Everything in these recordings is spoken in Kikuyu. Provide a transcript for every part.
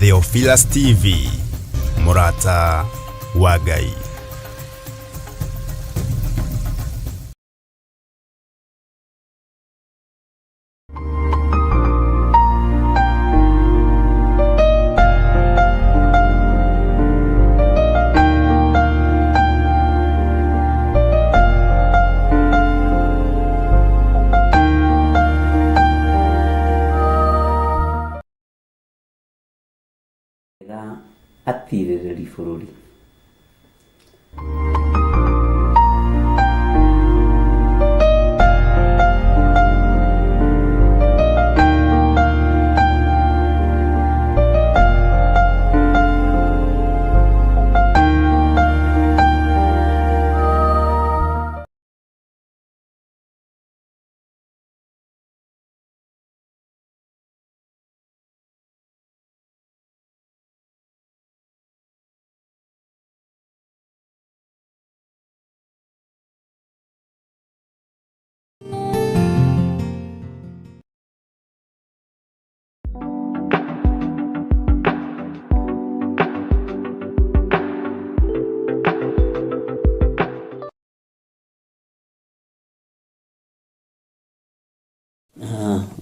Theophilus TV, mũrata wa Ngai. Wega atirĩrĩri bũrũri.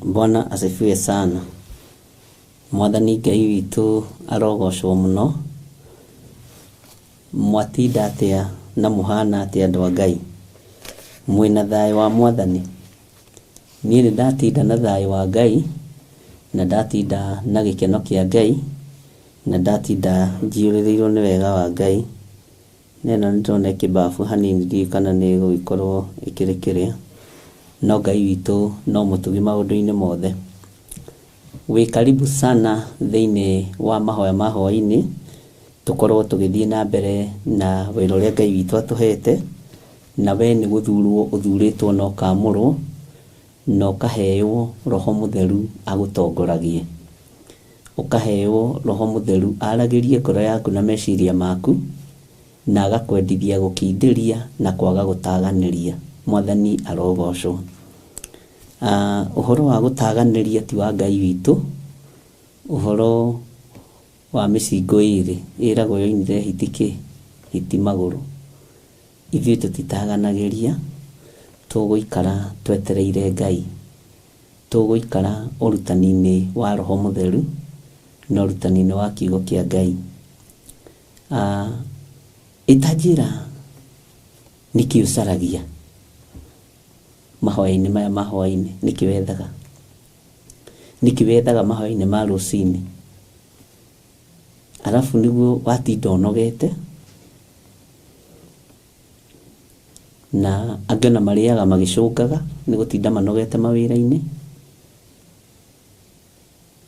Bwana asifiwe sana. Mwathani Ngai witũ arogocwo mũno. Mwatinda atĩa na mũhana atĩa andũ a Ngai? Mwĩna thayũ wa Mwathani? Niĩ nĩ ndatinda na thayũ wa Ngai, na ndatinda na gĩkeno kĩa Ngai, na ndatinda njiyũrĩrĩirwo nĩ wega wa Ngai. Na ĩno nĩ ndĩrona ĩkĩmbabu hanini ndiũĩ kana nĩ ĩgũgĩkorwo ĩkĩrĩ kĩrĩa, no Ngai witũ no mũtugi maũndũ-inĩ mothe. Wĩ karibu sana thĩinĩ wa mahoya ma hwaĩ-inĩ, tũkorwo tũgĩthiĩ na mbere na wĩra ũrĩa Ngai witũ atũhete, na we nĩ gũthurwo ũthurĩtwo na ũkamũrwo, na ũkaheo Roho Mũtheru agũtongoragie. Ũkaheo Roho Mũtheru aragĩrie ngoro yaku na meciria maku, na agakwendithia gũkindĩria na kwaga gũtaganĩria. Mwathani arogocwo. Ũhoro wa gũtaganĩria ti wa Ngai witũ, ũhoro wa mĩcingo ĩrĩ ĩragwo yoinire hiti kĩ? Hiti magũrũ. Ithuĩ tũtitaganagĩria, tũgũikara twetereire Ngai. Tũgũikara ũrutani-inĩ wa Roho Mũtheru na ũrutani-inĩ wa kiugo kĩa Ngai. Ĩta njĩra nĩkĩ ũcaragia mahoya-inĩ maya ma hwaĩ-inĩ, nĩkĩ wethaga? Nĩkĩ wethaga mahoya-inĩ ma rũcinĩ? Arabu nĩguo watinda ũnogete, na angĩ ona marĩaga magĩcũngaga nĩ gũtinda manogete mawĩra-inĩ,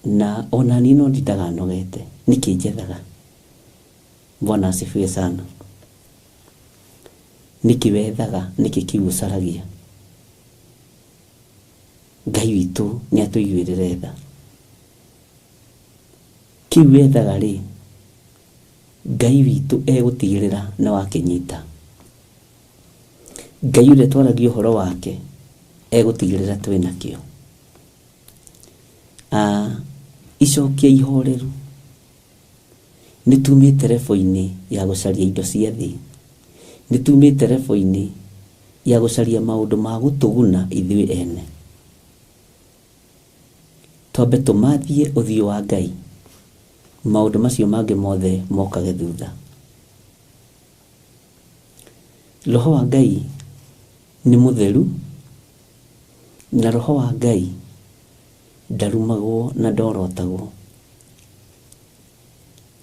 na ona niĩ no ndindaga nogete, nĩkĩ njethaga? Bwana asifiwe sana. Nĩkĩ wethaga? Nĩkĩ kĩu ũcaragia? Ngai witũ nĩ atũiguĩrĩre tha. Kĩu wethaga rĩ, Ngai witũ egũtigĩrĩra nĩ wakĩnyita. Ngai ũrĩa twaragia ũhoro wake egũtigĩrĩra twĩ nakĩo. Icokia ihoreru nĩ tumĩte rebo-inĩ ya gũcaria indo cia thĩ, nĩ tumĩte rebo-inĩ ya gũcaria maũndũ ma gũtũguna ithuĩ ene. Twambe tũmathie ũthiũ wa Ngai, maũndũ macio mangĩ mothe mokage thutha. Roho wa Ngai nĩ mũtheru, na Roho wa Ngai ndarumagwo na ndorotagwo.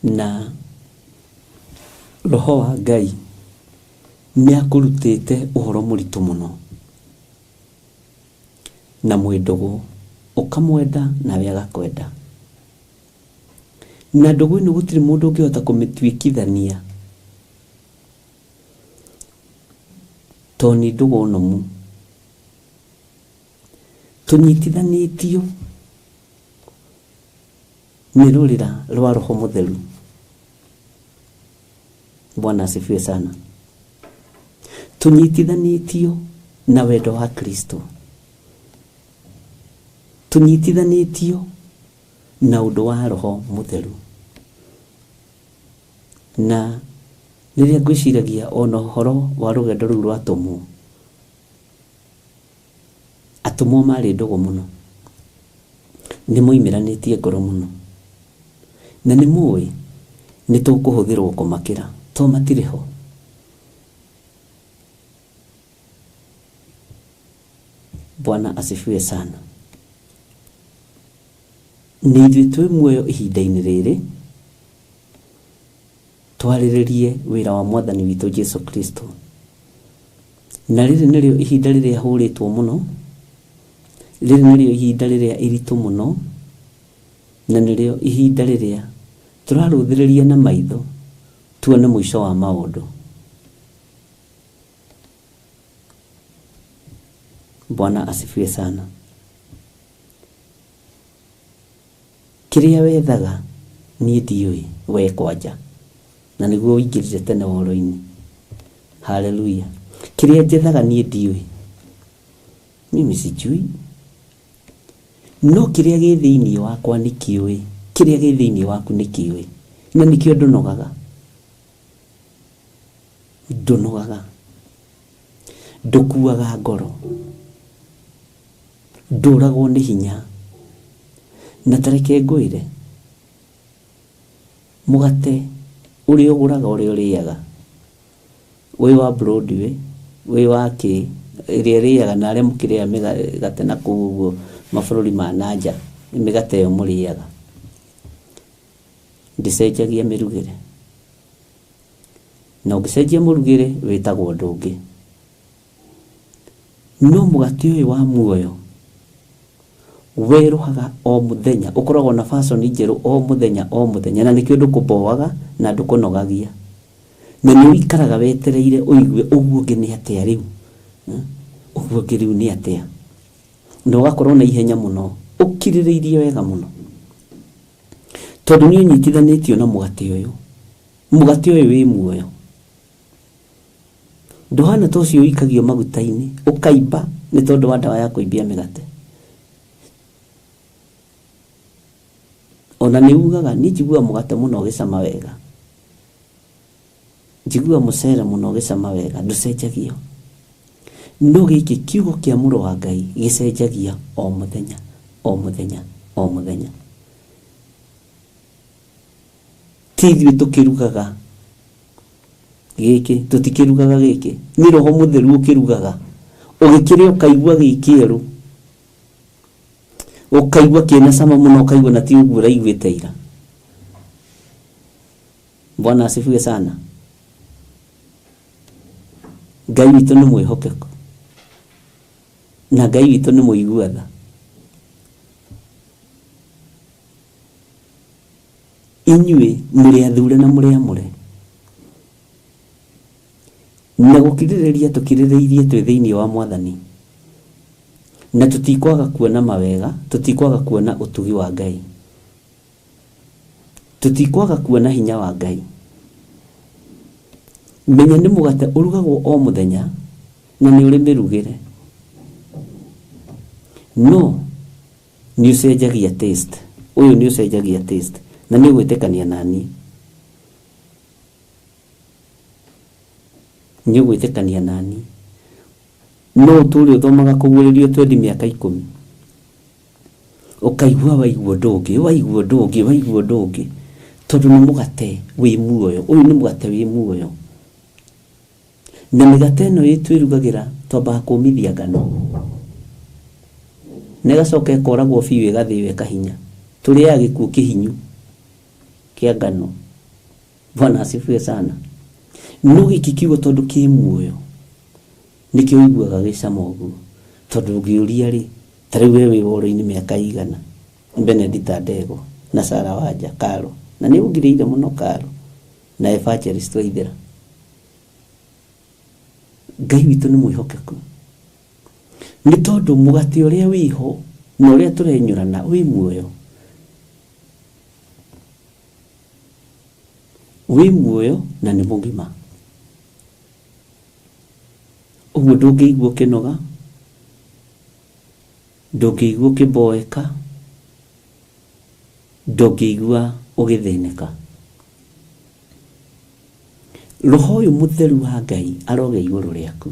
Na Roho wa Ngai nĩ akũrutĩte ũhoro mũritũ mũno, na mwĩ ndũgũ, ũkamwenda nawe agakwenda. Na ndũgũ ĩno gũtirĩ mũndũ ũngĩhota kũmĩtuĩkithania tondũ nĩ ndũgũ nũmu. Tũnyitithanĩtio nĩ rũrĩra rwa Roho Mũtheru. Bwana asifiwe sana. Tũnyitithanĩtio na wendo wa Kristo. Tũnyitithanĩtio na ũndũ wa Roho Mũtheru. Na rĩrĩa ngwĩciragia ona ũhoro wa rũgendo rũu rwa atũmwo, atũmwo marĩ ndũgũ mũno, nĩ moimĩranĩtie ngoro mũno, na nĩ mũĩ nĩ tũkũhũthĩrwo kũmakĩra to matirĩ ho. Bwana asifiwe sana. Nĩ ithuĩ twĩ muoyo ihinda-inĩ rĩrĩ twarĩrĩrie wĩra wa mwathani witũ Jesu Kristo, na rĩrĩ nĩrĩo ihinda rĩrĩa hũrĩtwo mũno, rĩrĩ nĩrĩo ihinda rĩrĩa iritũ mũno, na nĩrĩo ihinda rĩrĩa tũrarũthĩrĩria na maitho tuone mũico wa maũndũ. Bwana asifiwe sana. Kĩrĩa wethaga niĩ ndiũĩ we kwanja, na nĩguo ũingĩrire tene woro-inĩ. Haleluya. Kĩrĩa njethaga niĩ ndiũĩ, mimi sijui, no kĩrĩa gĩ thĩinĩ wakwa nĩ kĩũĩ, kĩrĩa gĩ thĩinĩ waku nĩ kĩũĩ, na nĩkĩo ndũnogaga, ndũnogaga, ndũkuaga ngoro, ndũragwo nĩ hinya. Na tareke ngwĩre, mũgate ũrĩa ũgũraga ũrĩa ũrĩaga, wĩ wa Broadway, wĩ wa kĩ, ĩrĩa ĩrĩaga na arĩa mũkĩrĩaga mĩgate na kũu ũguo mabũrũri ma nanja, mĩgate ĩyo mũrĩaga ndĩcenjagia mĩrugĩre, na ũngĩcenjia mũrugĩre wĩtagwo ũndũ ũngĩ. No mũgate ũyũ wa muoyo werũhaga o mũthenya, ũkoragwo na fashion njerũ o mũthenya o mũthenya, na nĩkĩo ndũkũmboaga na ndũkũnogagia, na nĩ ũikaraga wetereire ũigue ũguo ũngĩ nĩ atĩa rĩu, ũguo ũngĩ rĩu nĩ atĩa, na ũgakorwo na ihenya mũno, ũkirĩrĩirie wega mũno, tondũ nĩ ũnyitithanĩtio na mũgate ũyũ. Mũgate ũyũ wĩ muoyo, ndũhana ta ũcio ũikagio maguta-inĩ ũkaimba nĩ tondũ wa ndawa ya kũimbia mĩgate. Ona nĩ ugaga niĩ njiguaga mũgate mũno ũgĩcama wega, njiguaga mũcere mũno ũgĩcama wega, ndũcenjagio. No gĩkĩ kiugo kĩa mũrũ wa Ngai gĩcenjagia o mũthenya o mũthenya o mũthenya. Ti ithuĩ tũkĩrugaga gĩkĩ, tũtikĩrugaga gĩkĩ, nĩ Roho Mũtheru ũkĩrugaga. Ũgĩkĩrĩa ũkaigua gĩ kĩerũ, ũkaigua kĩna cama mũno, ũkaigua na ti ũguo ũraiguĩte ira. Bwana asifiwe sana. Ngai witũ nĩ mwĩhokeku, na Ngai witũ nĩ mũigua tha. Inyuĩ mũrĩ athure na mũrĩ amũre, na gũkirĩrĩria tũkirĩrĩirie twĩ thĩinĩ wa mwathani, na tũtikwaga kuona mawega, tũtikwaga kuona ũtugi wa Ngai, tũtikwaga kuona hinya wa Ngai. Menya nĩ mũgate ũrugagwo o mũthenya na nĩ ũrĩ mĩrugĩre, no nĩ ũcenjagia taste. Ũyũ nĩ ũcenjagia taste, na nĩ ũgwĩtĩkania nani, nĩ ũgwĩtĩkania nani. No ũtũre ũthomaga kũguũrĩrio twendi mĩaka 10, ũkaigua waigua ũndũ ũngĩ, waigua ũndũ ũngĩ, waigua ũndũ ũngĩ, tondũ nĩ mũgate wĩ muoyo. Ũyũ nĩ mũgate wĩ muoyo, na mĩgate ĩno ĩtwĩrugagĩra twambaga kũmithia ngano, na ĩgacoka ĩkoragwo biũ, ĩgathĩo ĩkahinya. Tũrĩaga gĩkuũ kĩhinyu kĩa ngano. Bwana asifiwe sana. No gĩkĩ kiugo tondũ kĩ muoyo, nĩkĩo ũiguaga gĩcama ũguo, tondũ ũngĩũria rĩ, ta rĩu we wĩ woro-inĩ mĩaka igana, Benedita Ndegwa na Sarah Wanja Karo, na nĩ ũngirĩire mũno Karo na Evangelist Waithera. Ngai witũ nĩ mwĩhokeku, nĩ tondũ mũgate ũrĩa wĩho na ũrĩa tũrenyũrana wĩ muoyo, wĩ muoyo na nĩ mũgima. Ũguo ndũngĩigua ũkĩnoga, ndũngĩigua ũkĩboeka, ndũngĩigua ũgĩthĩnĩka. Roho ũyũ mũtheru wa Ngai aroge igũrũ rĩaku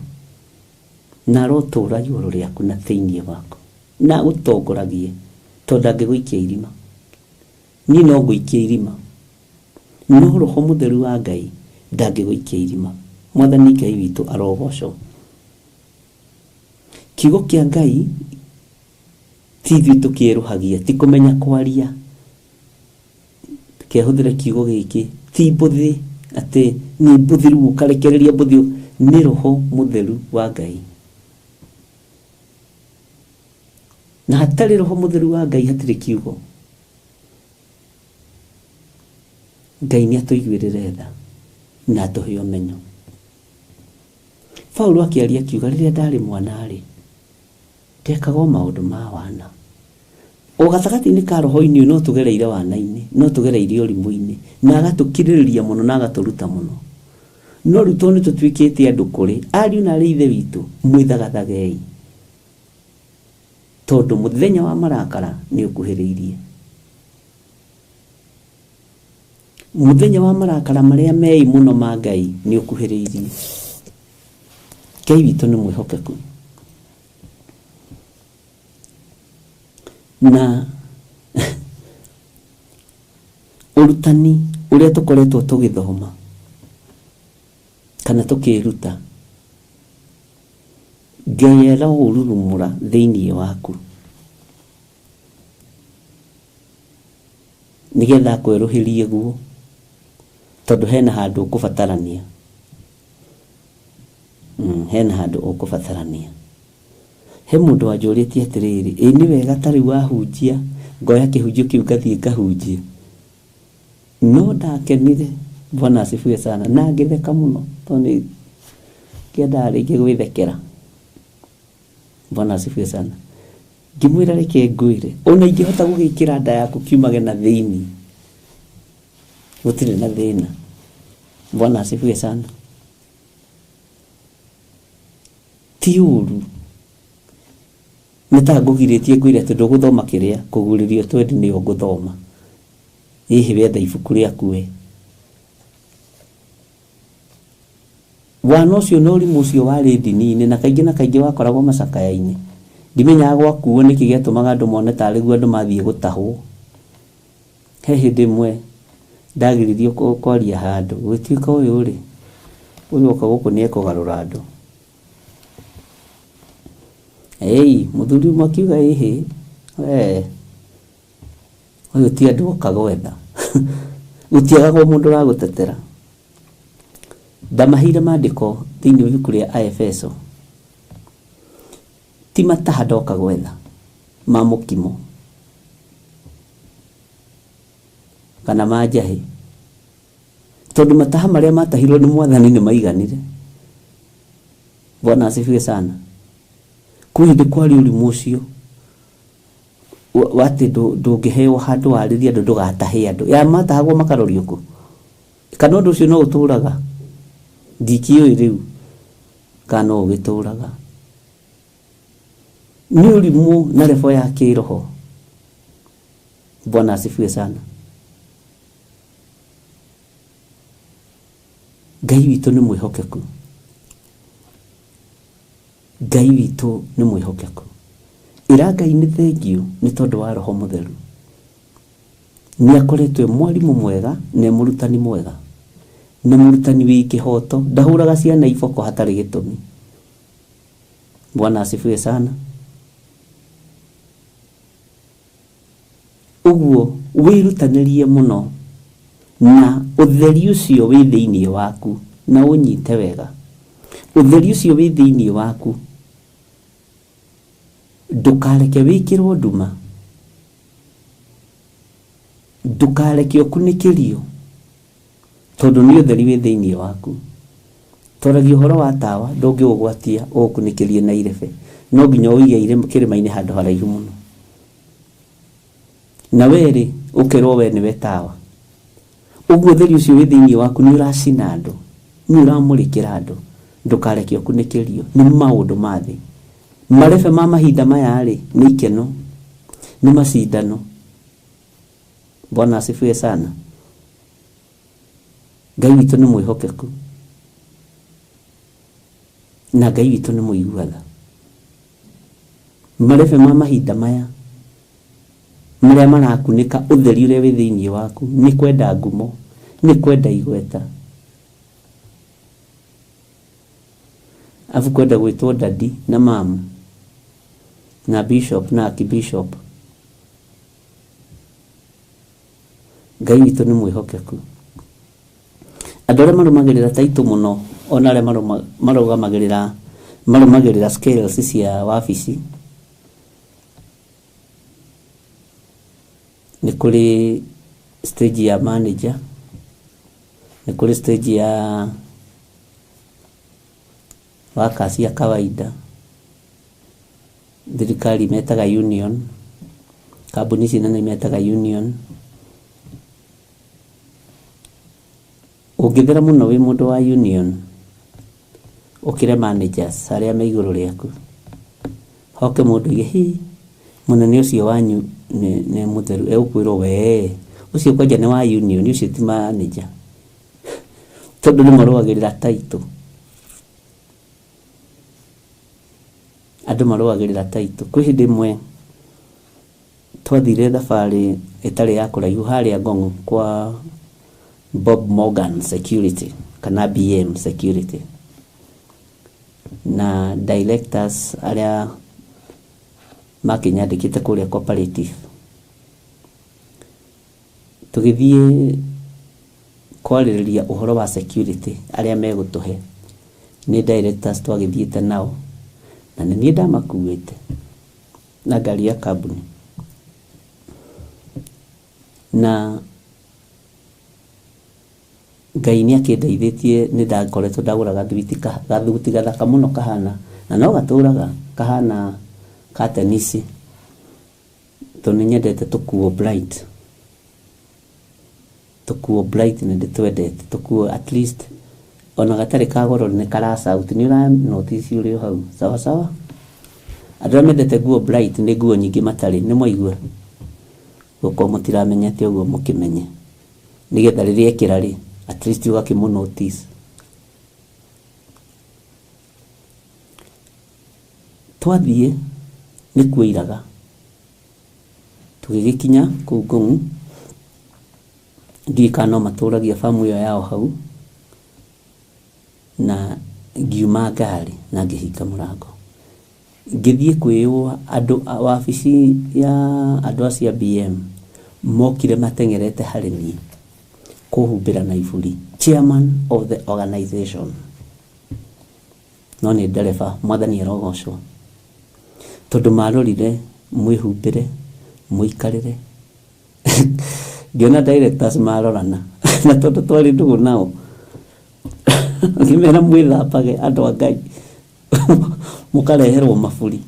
na arotũra igũrũ rĩaku na thĩinĩ waku na agũtongoragie tondũ angĩgũikia irima niĩ no ngũikia irima no roho mũtheru wa Ngai ndangĩgũikia irima. Mwathani Ngai witũ arogocwo. Kiugo kĩa Ngai ti ithuĩ tũkĩerũhagia, ti kũmenya kwaria. Kehũthĩre kiugo gĩkĩ ti mbũthĩ atĩ nĩ mbũthĩ rĩu ũkarekereria mbũthĩ, nĩ roho mũtheru wa Ngai. Na hatarĩ roho mũtheru wa Ngai hatirĩ kiugo. Ngai nĩ atũiguĩrĩre tha na atũhe ũmenyo. Paulo akĩaria akiuga rĩrĩa ndarĩ mwana-rĩ ndekaga o maũndũ ma wana. O gatagatĩ-inĩ ka roho-inĩ ũyũ no tũgereire wana-inĩ, no tũgereire ũrimũ-inĩ, na agatũkirĩrĩria mũno na agatũruta mũno. No rĩu tondũ nĩ tũtuĩkĩte andũ kũrĩ ariũ na arĩ ithe witũ, mwĩthagathagei tondũ mũthenya wa marakara nĩ ũkuhĩrĩirie. Mũthenya wa marakara marĩa mei mũno ma Ngai nĩ ũkuhĩrĩirie. Ngai witũ nĩ mwĩhokeku. Na ũrutani ũrĩa tũkoretwo tũgĩthoma kana tũkĩruta, Ngai aroũrurumũra thĩinĩ waku nĩgetha akwerũhĩrie guo tondũ hena handũ ũkũbatarania. Hena handũ ũkũbatarania. He mũndũ wanjũrĩtie atĩrĩrĩ, ĩ nĩ wega ta rĩu wahunjia ngoya kĩhunjio kĩu ngathiĩ ngahunjia. No ndakenire, Bwana asifiwe sana, na ngĩtheka mũno tondũ nĩ ngĩendaga rĩngĩ gwĩthekera. Bwana asifiwe sana. Ngĩmwĩra reke ngwĩre, ona ingĩhota gũgĩkĩra nda yaku kiumage na thĩinĩ, gũtirĩ na thĩna. Bwana asifiwe sana. Ti ũru nĩ ta ngũgirĩtie ngwĩre atĩ ndũgũthoma kĩrĩa kũgurĩrio twendi nĩyo ngũthoma. Ĩhĩ wetha ibuku rĩaku we. Wana ũcio na ũrimũ ũcio warĩ ndini-inĩ na kaingĩ wakoragwo macakaya-inĩ. Ndimenyaga gwakuo nĩkĩ gĩatũmaga andũ mone tarĩ guo andũ mathiĩ gũtahwo. He hĩndĩ ĩmwe ndagiririo kwaria handũ gũgĩtuĩka ũyũ rĩ, ũyũ oka gũkũ nĩ ekũgarũra andũ. Ĩi mũthuri ũmwe akiuga ĩhĩ we ũyũ ti andũ oka gwetha. Gũtiagagwo mũndũ ũragũtetera. Ndamaheire maandĩko thĩinĩ wa ibuku rĩa Aefeso. Ti mataha ndoka gwetha ma mũkimo kana ma njahĩ, tondũ mataha marĩa matahirwo nĩ mwathani nĩ maiganire. Bwana asifiwe sana. Kwĩ hĩndĩ kwarĩ ũrimũ ũcio wa atĩ ndũngĩheo handũ warĩrie andũ ndũgatahe andũ. Ya matahagwo makarorio kũ? Kana ũndũ ũcio no ũtũraga? Ndikĩũĩ rĩu kana no ũgĩtũraga. Nĩ ũrimũ na rebo ya kĩroho. Bwana asifiwe sana. Ngai witũ nĩ mwĩhokeku. Ngai witũ nĩ mwĩhokeku. Ĩra Ngai nĩ thengiũ nĩ tondũ wa roho mũtheru. Nĩ akoretwo e mwarimũ mwega na e mũrutani mwega na mũrutani wĩ kĩhoto, ndahũraga ciana iboko hatarĩ gĩtũmi. Bwana asifiwe sana. Ũguo wĩrutanĩrie mũno na ũtheri ũcio wĩ thĩinĩ waku na ũnyite wega. Ũtheri ũcio wĩ thĩinĩ waku ndũkareke wĩkĩrwo nduma, ndũkareke ũkunĩkĩrio tondũ nĩ ũtheri wĩ thĩinĩ waku. Twaragia ũhoro wa tawa ndũngĩũgwatia ũũkunĩkĩrie na irebe, no nginya ũige kĩrĩma-inĩ handũ haraihu mũno. Na we rĩ ũkerwo we nĩwe tawa. Ũguo ũtheri ũcio wĩ thĩinĩ waku nĩ ũracina andũ, nĩ ũramũrĩkĩra andũ. Ndũkareke ũkunĩkĩrio nĩ maũndũ ma thĩ. Marebe ma mahinda maya rĩ nĩ ikeno, nĩ macindano. Bwana asifiwe sana. Ngai witũ nĩ mwĩhokeku. Na Ngai witũ nĩ mũigua tha. Marebe ma mahinda maya marĩa marakunĩka ũtheri ũrĩa wĩ thĩinĩ waku nĩ kwenda ngumo, nĩ kwenda igweta, afu kwenda gwĩtwo daddy na mum na bishop na archbishop. Ngai witũ nĩ mwĩhokeku. Andũ arĩa marũmagĩrĩra taitũ mũno ona arĩa marũgamagĩrĩra marũmagĩrĩra scales cia wabici, nĩ kũrĩ stage ya manager, nĩ kũrĩ stage ya workers ya kawaida, thirikari metaga union, kambuni ici nene metaga union. Ũngĩthera mũno wĩ mũndũ wa union ũkĩre managers arĩa me igũrũ rĩaku, hoke mũndũ oige hi mũnene ũcio wanyu nĩ mũtheru, egũkwĩrwo we ũcio kwanja nĩ wa union, ũcio ti manager, tondũ nĩ marũagĩrĩra title. Andũ marũagĩrĩra title. Kwĩ hĩndĩ ĩmwe twathire thabarĩ ĩtarĩ ya kũraihu harĩa Ngong'o kwa Bob Morgan Security kana BM Security, na directors arĩa makĩnyandĩkĩte kũrĩa cooperative. Tũgĩthiĩ kwarĩrĩria ũhoro wa security arĩa megũtũhe nĩ directors twagĩthiĩte nao, na nĩ niĩ ndamakuĩte na ngari ya kambuni. Na Ngai nĩ akĩndeithĩtie, nĩ ndakoretwo ndagũra gathuti gathaka mũno kahana, na no gatũraga kahana ka tenisi, tondũ nĩ nyendete tũkuo bright. Tũkuo bright nĩ ndĩtwendete, tũkuo at least ona gatarĩ ka goro nĩ kara shout, nĩ ũra notice ũrĩ o hau sawa sawa. Andũ arĩa mendete nguo bright nĩ nguo nyingĩ matarĩ, nĩ mwaigua? Gũkorwo mũtiramenyete ũguo mũkĩmenye, nĩgetha rĩrĩa ekĩra rĩ at least ũgakĩmũ notice. Twathiĩ nĩ kuoiraga, tũgĩgĩkinya kũu Ngong'u, ndiũĩ kana no matũragia bamu ĩyo yao hau, na ngiuma ngari na ngĩhinga mũrango, ngĩthiĩ kwĩyũa. Andũ a wabici ya andũ acio a BM mokire mateng'erete harĩ niĩ kũhumbĩra na iburi, chairman of the organization, no nĩ ndereba, Mwathani arogocwo, tondũ marorire mwĩhumbĩre mũikarĩre. Ngĩona directors marorana, na tondũ twarĩ ndũgũ nao ngĩmera mwĩthambage andũ a Ngai mũkareherwo maburi,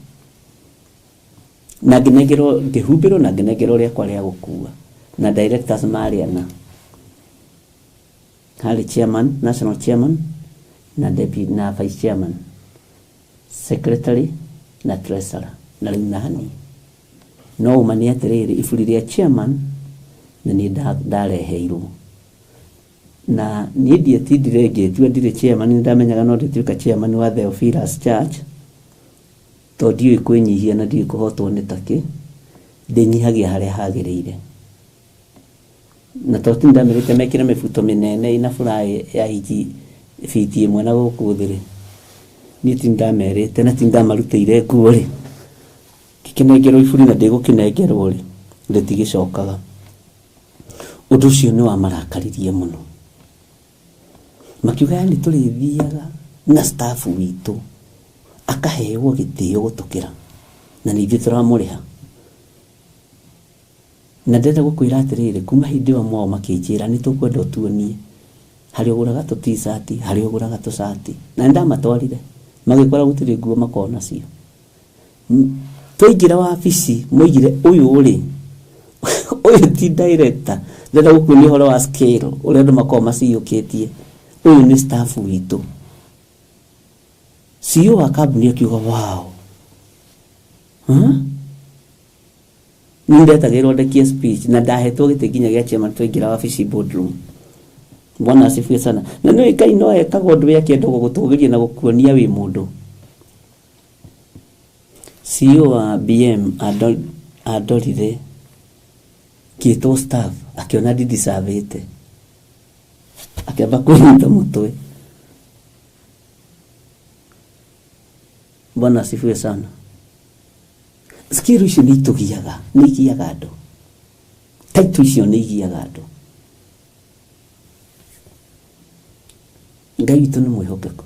na ngĩnengerwo, ngĩhumbĩrwo na ngĩnengerwo rĩakwa rĩa gũkua, na directors marĩ ana, harĩ chairman, national chairman na deputy na vice chairman, secretary na treasurer, na rĩu nani. No ũma nĩ atĩrĩrĩ, iburi rĩa chairman na niĩ ndareheirwo, na niĩ ndietindire ngĩtua ndirĩ chairman, nĩ ndamenyaga no ndĩtuĩka chairman wa Theophilus Church, tondũ ndiũĩ kwĩnyihia na ndiũĩ kũhotwo nĩ takĩ, ndĩnyihagia harĩa hagĩrĩire. Na tondũ ndamerĩte mekĩre mĩbuto mĩnene ĩna furaĩ ya inji biti ĩmwe na gũkũ thĩ rĩ, niĩ ti ndamerĩte na ti ndamarutĩire nguo rĩ, ngĩkĩnengerwo iburi na ndĩgũkĩnengerwo rĩ, rĩtigĩcokaga. Ũndũ ũcio nĩ wamarakaririe mũno, makiuga yani tũrĩthiaga na staff witũ akaheo gĩtĩo gũtũkĩra, na nĩ ithuĩ tũramũrĩha. Na ndĩrenda gũkwĩra atĩrĩrĩ, kuma hĩndĩ ĩyo amwe ao makĩnjĩra nĩ tũkwenda ũtuonie harĩa ũgũraga tũ t-shirt, harĩa ũgũraga tũcati, na nĩ ndamatwarire magĩkora gũtirĩ nguo makoragwo nacio. Twaingĩra wabici moigire ũyũ rĩ, ũyũ ti director, ndĩrenda gũkuonia ũhoro wa scale ũrĩa andũ makoragwo maciyũkĩtie, ũyũ nĩ staff witũ. CEO wa kambuni akiuga wow, huh? Niĩ ndetagĩrwo ndekie speech na ndahetwo gĩtĩ nginya gĩa chairman twaingĩra wabici boardroom. Bwana asifiwe sana. Na nĩ Ngai no ekaga ũndũ we akĩenda gũgũtũgĩria na gũkuonia wĩ mũndũ. CEO wa BM andorire ngĩtwo staff akĩona ndidicavĩte akĩamba kũnyita mũtwe. Bwana asifiwe sana. Skill icio nĩ itũgiaga, nĩ igiaga andũ. Title icio nĩ igiaga andũ. Ngai witũ nĩ mwĩhokeku.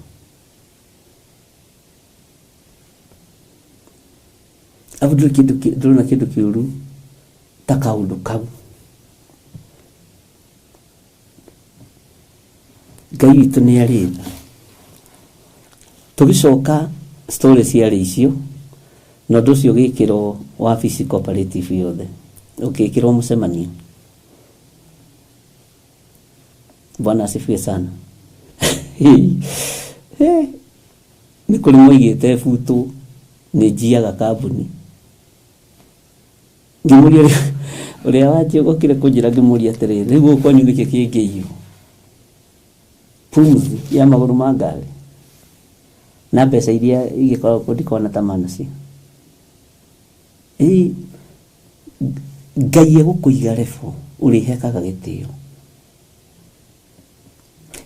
Abu ndũrĩ kĩndũ ndũrona kĩndũ kĩũru ta kaũndũ kau. Ngai witũ nĩ arĩ tha. Tũgĩcoka story ciarĩ icio na ũndũ ũcio ũgĩkĩrwo wabici cooperative yothe, ũgĩkĩrwo mũcemanio. Bwana asifiwe sana. Nĩ kũrĩ moigĩte butu nĩ njiaga kambuni. Ngĩmũria ũrĩa wanjĩokire kũnjĩra ngĩmũria atĩrĩrĩ, rĩu gũkũ kwanyu nĩkĩ kĩngĩiywo? Pumzi ya magũrũ ma ngari na mbeca iria igĩkoragwo kuo ndikona ta manacio. Ĩ Ngai egũkũiga level ũrĩhekaga gĩtĩo.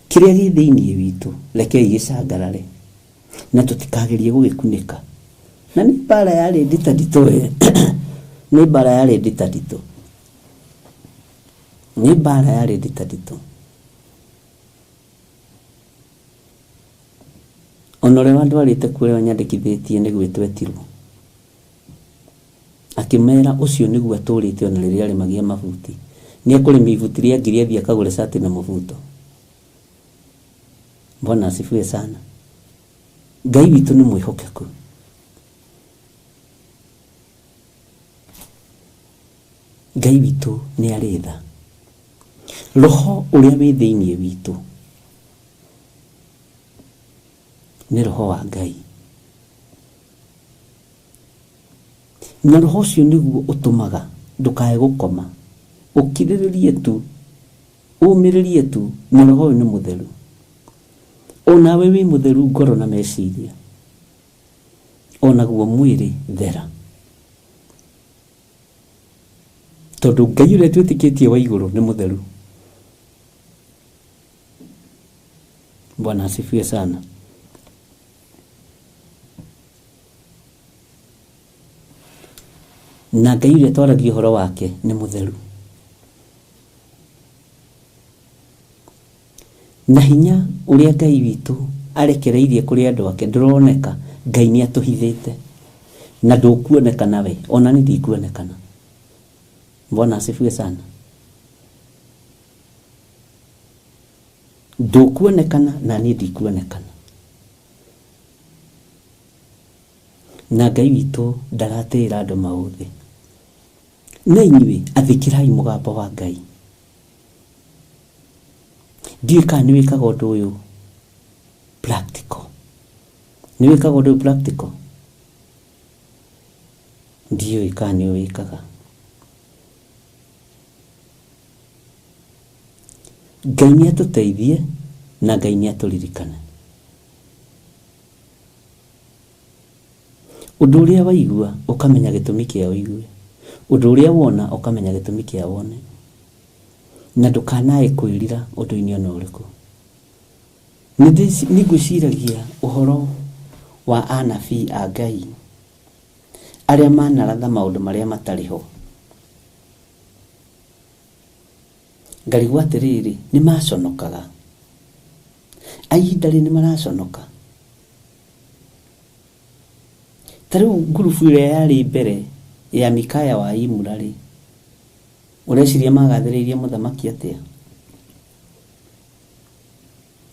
Kĩrĩa gĩ thĩinĩ witũ rekei gĩcangarare na tũtikagerie gũgĩkunĩka. Na nĩ mbara yarĩ nditanditũ we, nĩ mbara yarĩ nditanditũ, nĩ mbara yarĩ nditanditũ. Ona ũrĩa wandwarĩte kuo ũrĩa wanyandĩkithĩtie nĩ gwĩtwo etirwo. Akĩmera ũcio nĩguo atũrĩte ona rĩrĩa arĩmagia mabuti. Nĩ ekũrĩma ibuti rĩa ngiri athiĩ akagũre cati na mũbuto. Bwana asifiwe sana. Ngai witũ nĩ mwĩhokeku. Ngai witũ nĩ arĩ tha. Roho ũrĩa wĩ thĩinĩ witũ nĩ roho wa Ngai. Na roho ũcio nĩguo ũtũmaga ndũkae gũkoma, ũkirĩrĩrie tu, ũmĩrĩrie tu, na roho ũyũ nĩ mũtheru. Onawe wĩ mũtheru ngoro na meciria, onaguo mwĩrĩ thera. Tondũ Ngai ũrĩa twĩtĩkĩtie wa igũrũ nĩ mũtheru. Bwana asifiwe sana. Na Ngai ũrĩa twaragia ũhoro wake nĩ mũtheru. Na hinya ũrĩa Ngai witũ arekereirie kũrĩ andũ ake ndũroneka, Ngai nĩ atũhithĩte. Na ndũkuonekana we, ona niĩ ndikuonekana. Bwana asifiwe sana. Ndũkuonekana na niĩ ndikuonekana. Na Ngai witũ ndagatĩĩra andũ maũthĩ. Na inyuĩ athĩkĩrai mũgambo wa Ngai. Ndiũĩ kana nĩ wĩkaga ũndũ ũyũ practical. Nĩ wĩkaga ũndũ ũyũ practical? Ndiũĩ kana nĩ ũwĩkaga. Ngai nĩ atũteithie na Ngai nĩ atũririkane. Ũndũ ũrĩa waigua ũkamenya gĩtũmi kĩa ũigue. Ũndũ ũrĩa wona ũkamenya gĩtũmi kĩa wone. Na ndũkanae kwĩrira ũndũ-inĩ ona ũrĩkũ. Nĩ ngwĩciragia ũhoro wa anabii a Ngai arĩa manaratha maũndũ marĩa matarĩ ho. Ngarigwo atĩrĩrĩ, nĩ maconokaga. A ihinda rĩrĩ nĩ maraconoka. Ta rĩu ngurubu ĩrĩa yarĩ mbere ya Mikaya wa Imura rĩ, ũreciria magathĩrĩirie mũthamaki atĩa?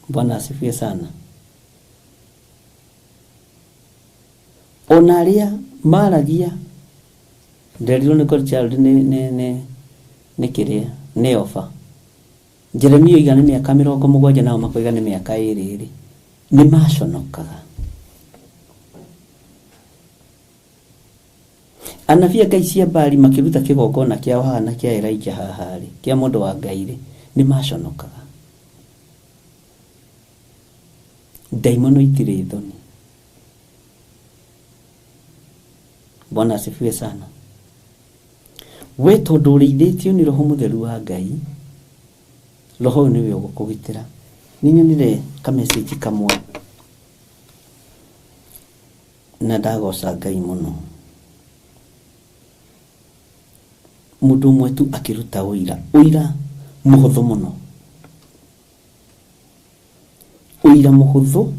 Bwana asifiwe sana. Ona arĩa maragia nderirwo nĩ Godchild nĩ kĩrĩa nĩ oba. Jeremia oiga nĩ mĩaka 70 nao makoiga nĩ mĩaka 2 rĩ, nĩ maconokaga. Anabii a Ngai cia Baali makĩruta kĩgongona kĩao haha na kĩa Elijah haha rĩ, kĩa mũndũ wa Ngai rĩ, nĩ maconokaga. Ndaimono itirĩ thoni. Bwana asifiwe sana. We tondũ ũrĩithĩtio nĩ roho mũtheru wa Ngai, roho ũyũ nĩwe ũgũkũgitĩra. Nĩ nyonire kamessage kamwe na ndagoca Ngai mũno. Mũndũ ũmwe tu akĩruta ũira, ũira mũhũthũ mũno, ũira mũhũthũ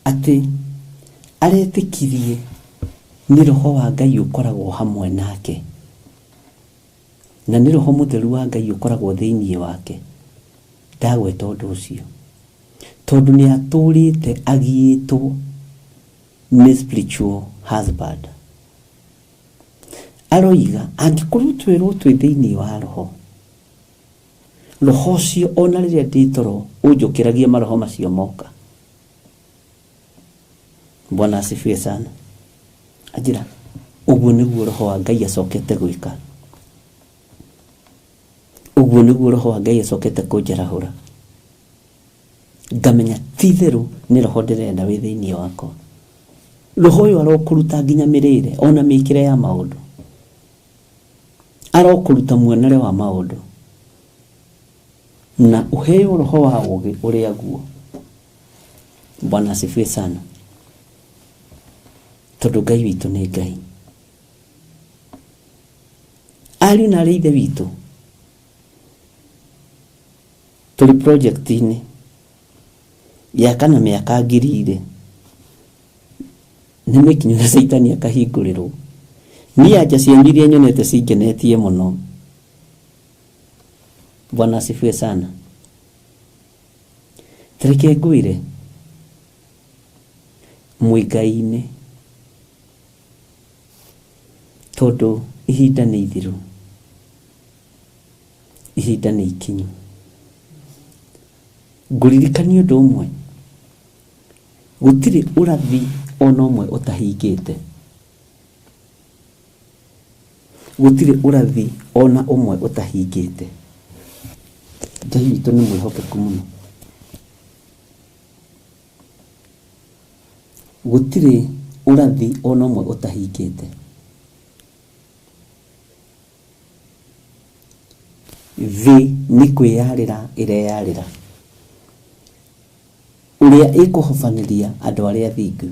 atĩ aretĩkirie nĩ roho wa Ngai ũkoragwo hamwe nake, na nĩ roho mũtheru wa Ngai ũkoragwo thĩinĩ wake. Ndagweta ũndũ ũcio tondũ nĩ atũrĩte agiĩtwo nĩ spiritual husband. Aroiga angĩkorwo twĩrwo twĩ thĩinĩ wa roho, roho ũcio ona rĩrĩa ndĩ toro ũnjũkĩragia maroho macio moka. Bwana asifiwe sana. Anjĩra ũguo nĩguo roho wa Ngai acokete gwĩka, ũguo nĩguo roho wa Ngai acokete kũnjarahũra, ngamenya ti itherũ nĩ roho ndĩrenda wĩ thĩinĩ wakwa. Roho ũyũ arokũruta nginya mĩrĩre ona mĩkĩre ya maũndũ, arokũruta muonere wa maũndũ, na ũheo roho wa ũũgĩ ũrĩa guo. Bwana asifiwe sana. Tondũ Ngai witũ nĩ Ngai. Ariũ na arĩ ithe witũ, tũrĩ project-inĩ ya kana mĩaka 2000 nĩ mĩkinyu na Caitani akahingũrĩrwo. Niĩ anja cianyu iria nyonete cingenetie mũno. Bwana asifiwe sana. Tareke ngwĩre, mwĩ Ngai-inĩ, tondũ ihinda nĩ ithiru, ihinda nĩ ikinyu. Ngũririkania ũndũ ũmwe, gũtirĩ ũrathi ona ũmwe ũtahingĩte, gũtirĩ ũrathi ona ũmwe ũtahingĩte. Ngai witũ nĩ mwĩhokeku mũno. Gũtirĩ ũrathi ona ũmwe ũtahingĩte. Thĩ nĩ kwĩyarĩra ĩreyarĩra, ũrĩa ĩkũhobanĩria andũ arĩa athingu,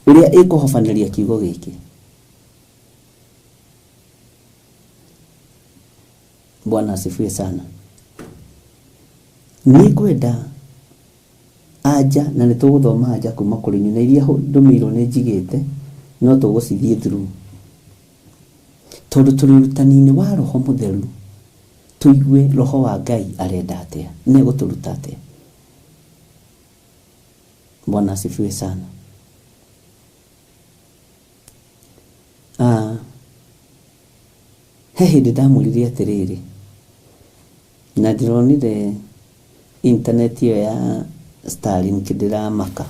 ũrĩa ĩkũhobanĩria kiugo gĩkĩ. Bwana asifiwe sana. Nĩ ngwenda anja, na nĩ tũgũthoma anja kuma kũrĩ inyuĩ, na iria ndũmĩirwo nĩ njigĩte no tũgũcithiĩ through, tondũ tũrĩ ũrutani-inĩ wa roho mũtheru, tũigue roho wa Ngai arenda atĩa, nĩ egũtũruta atĩa. Bwana asifiwe sana. He hĩndĩ ndamwĩrire atĩrĩrĩ, na ndĩronire internet ĩyo ya Starlink ndĩramaka,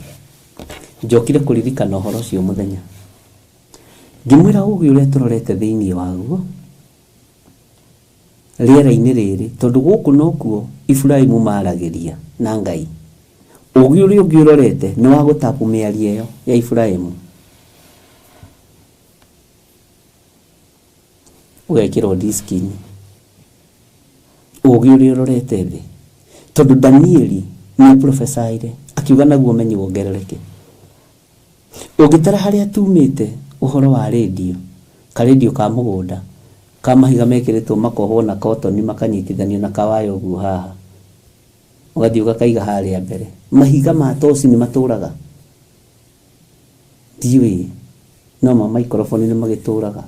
njokire kũririkana ũhoro ũcio mũthenya, ngĩmwĩra ũgĩ ũrĩa tũrorete thĩinĩ waguo rĩera-inĩ rĩrĩ, tondũ gũkũ nokuo Iburahĩmu maragĩria na Ngai. Ũgĩ ũrĩa ũngĩ ũrorete nĩ wa gũtapu mĩario ĩyo ya Iburahĩmu, ũgekĩrwo diski-inĩ. Ũgĩ ũrĩa ũrorete thĩ, tondũ Danieli nĩ aprophesiire akiuga naguo ũmenyi wongerereke. Ũngĩtara harĩa tumĩte ũhoro wa rĩndiũ, karĩndiũ ka mũgũnda ka mahiga mekĩrĩtwo makohwo na kotoni makanyitithanio na kawaya ũguo haha, ũgathiĩ ũgakaiga harĩa mbere. Mahiga ma toci nĩ matũraga, ndiũĩ, no ma microphone nĩ magĩtũraga,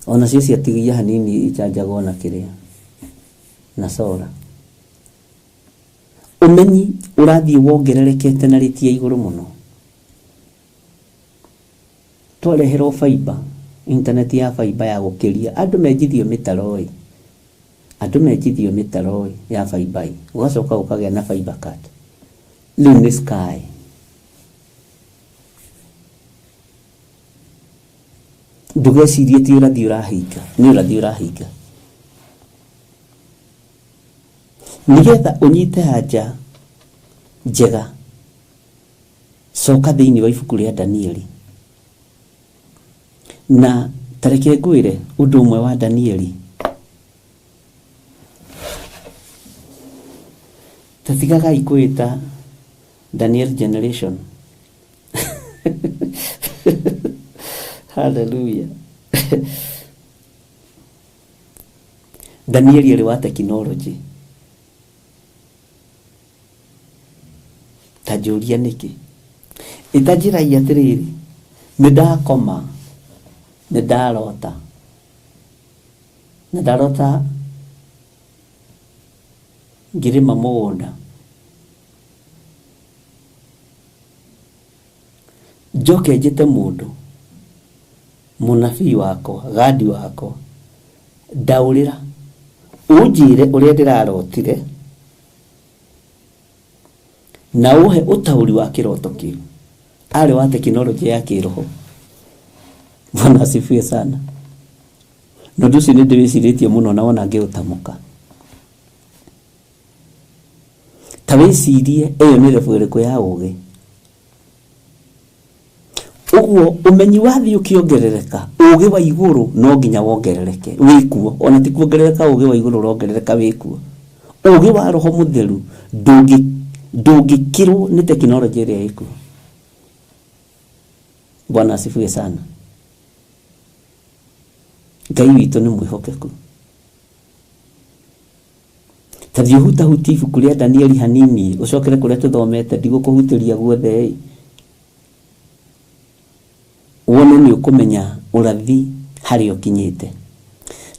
onacio ciatigia hanini ichanjagwo na kĩrĩa na solar. Ũmenyi ũrathiĩ wongererekete na rĩti ya igũrũ mũno. Twareherwo fiber, internet ya fiber ya gũkĩria andũ menjithio mĩtaro ĩ, andũ menjithio mĩtaro ĩ ya fiber ĩ, ũgacoka ũkagĩa na fiber cut. Rĩu nĩ sky. Ndũgecirie ti ũrathi ũrahinga, nĩ ũrathi ũrahinga. Nĩgetha ũnyite anja njega Coka thĩinĩ wa ibuku rĩa Danieli. Na tareke ngwĩre ũndũ ũmwe wa Danieli. Tatigagai kwĩta Daniel generation. Hallelujah. Danieli arĩ wa tekinoronjĩ. Ta njũria nĩkĩ? Ĩtanjĩrai atĩrĩrĩ, nĩ ndakoma, nĩ ndarota. Na ndarota ngĩrĩma mũgũnda. Njoke njĩte mũndũ, mũnabii wakwa, gadi wakwa, ndaũrĩra, ũnjĩre ũrĩa ndĩrarotire, na ũhe ũtaũri wa kĩroto kĩu. Arĩ wa tekinoronjĩ ya kĩroho. Bwana asifiwe sana. Na ũndũ ũcio nĩ ndĩwĩcirĩtie mũno na wona ngĩũtamũka. Ta wĩcirie ĩyo nĩ level ĩrĩkũ ya ũgĩ. Ũguo ũmenyi wa thĩ ũkĩongerereka, ũgĩ wa igũrũ no nginya wongerereke wĩkuo. Ona ti kuongerereka ũgĩ wa igũrũ ũrongerereka wĩkuo. Ũgĩ wa roho mũtheru ndũngĩkĩrwo nĩ tekinoronjĩ ĩrĩa ĩkuo. Bwana asifiwe sana. Ngai witũ nĩ mwĩhokeku. Ta thiĩ ũhutahutie ibuku rĩa Danieli hanini, ũcokere kũrĩa tũthomete, ndigũkũhutĩria guothe ĩ. Wone nĩ ũkũmenya ũrathi harĩa ũkinyĩte.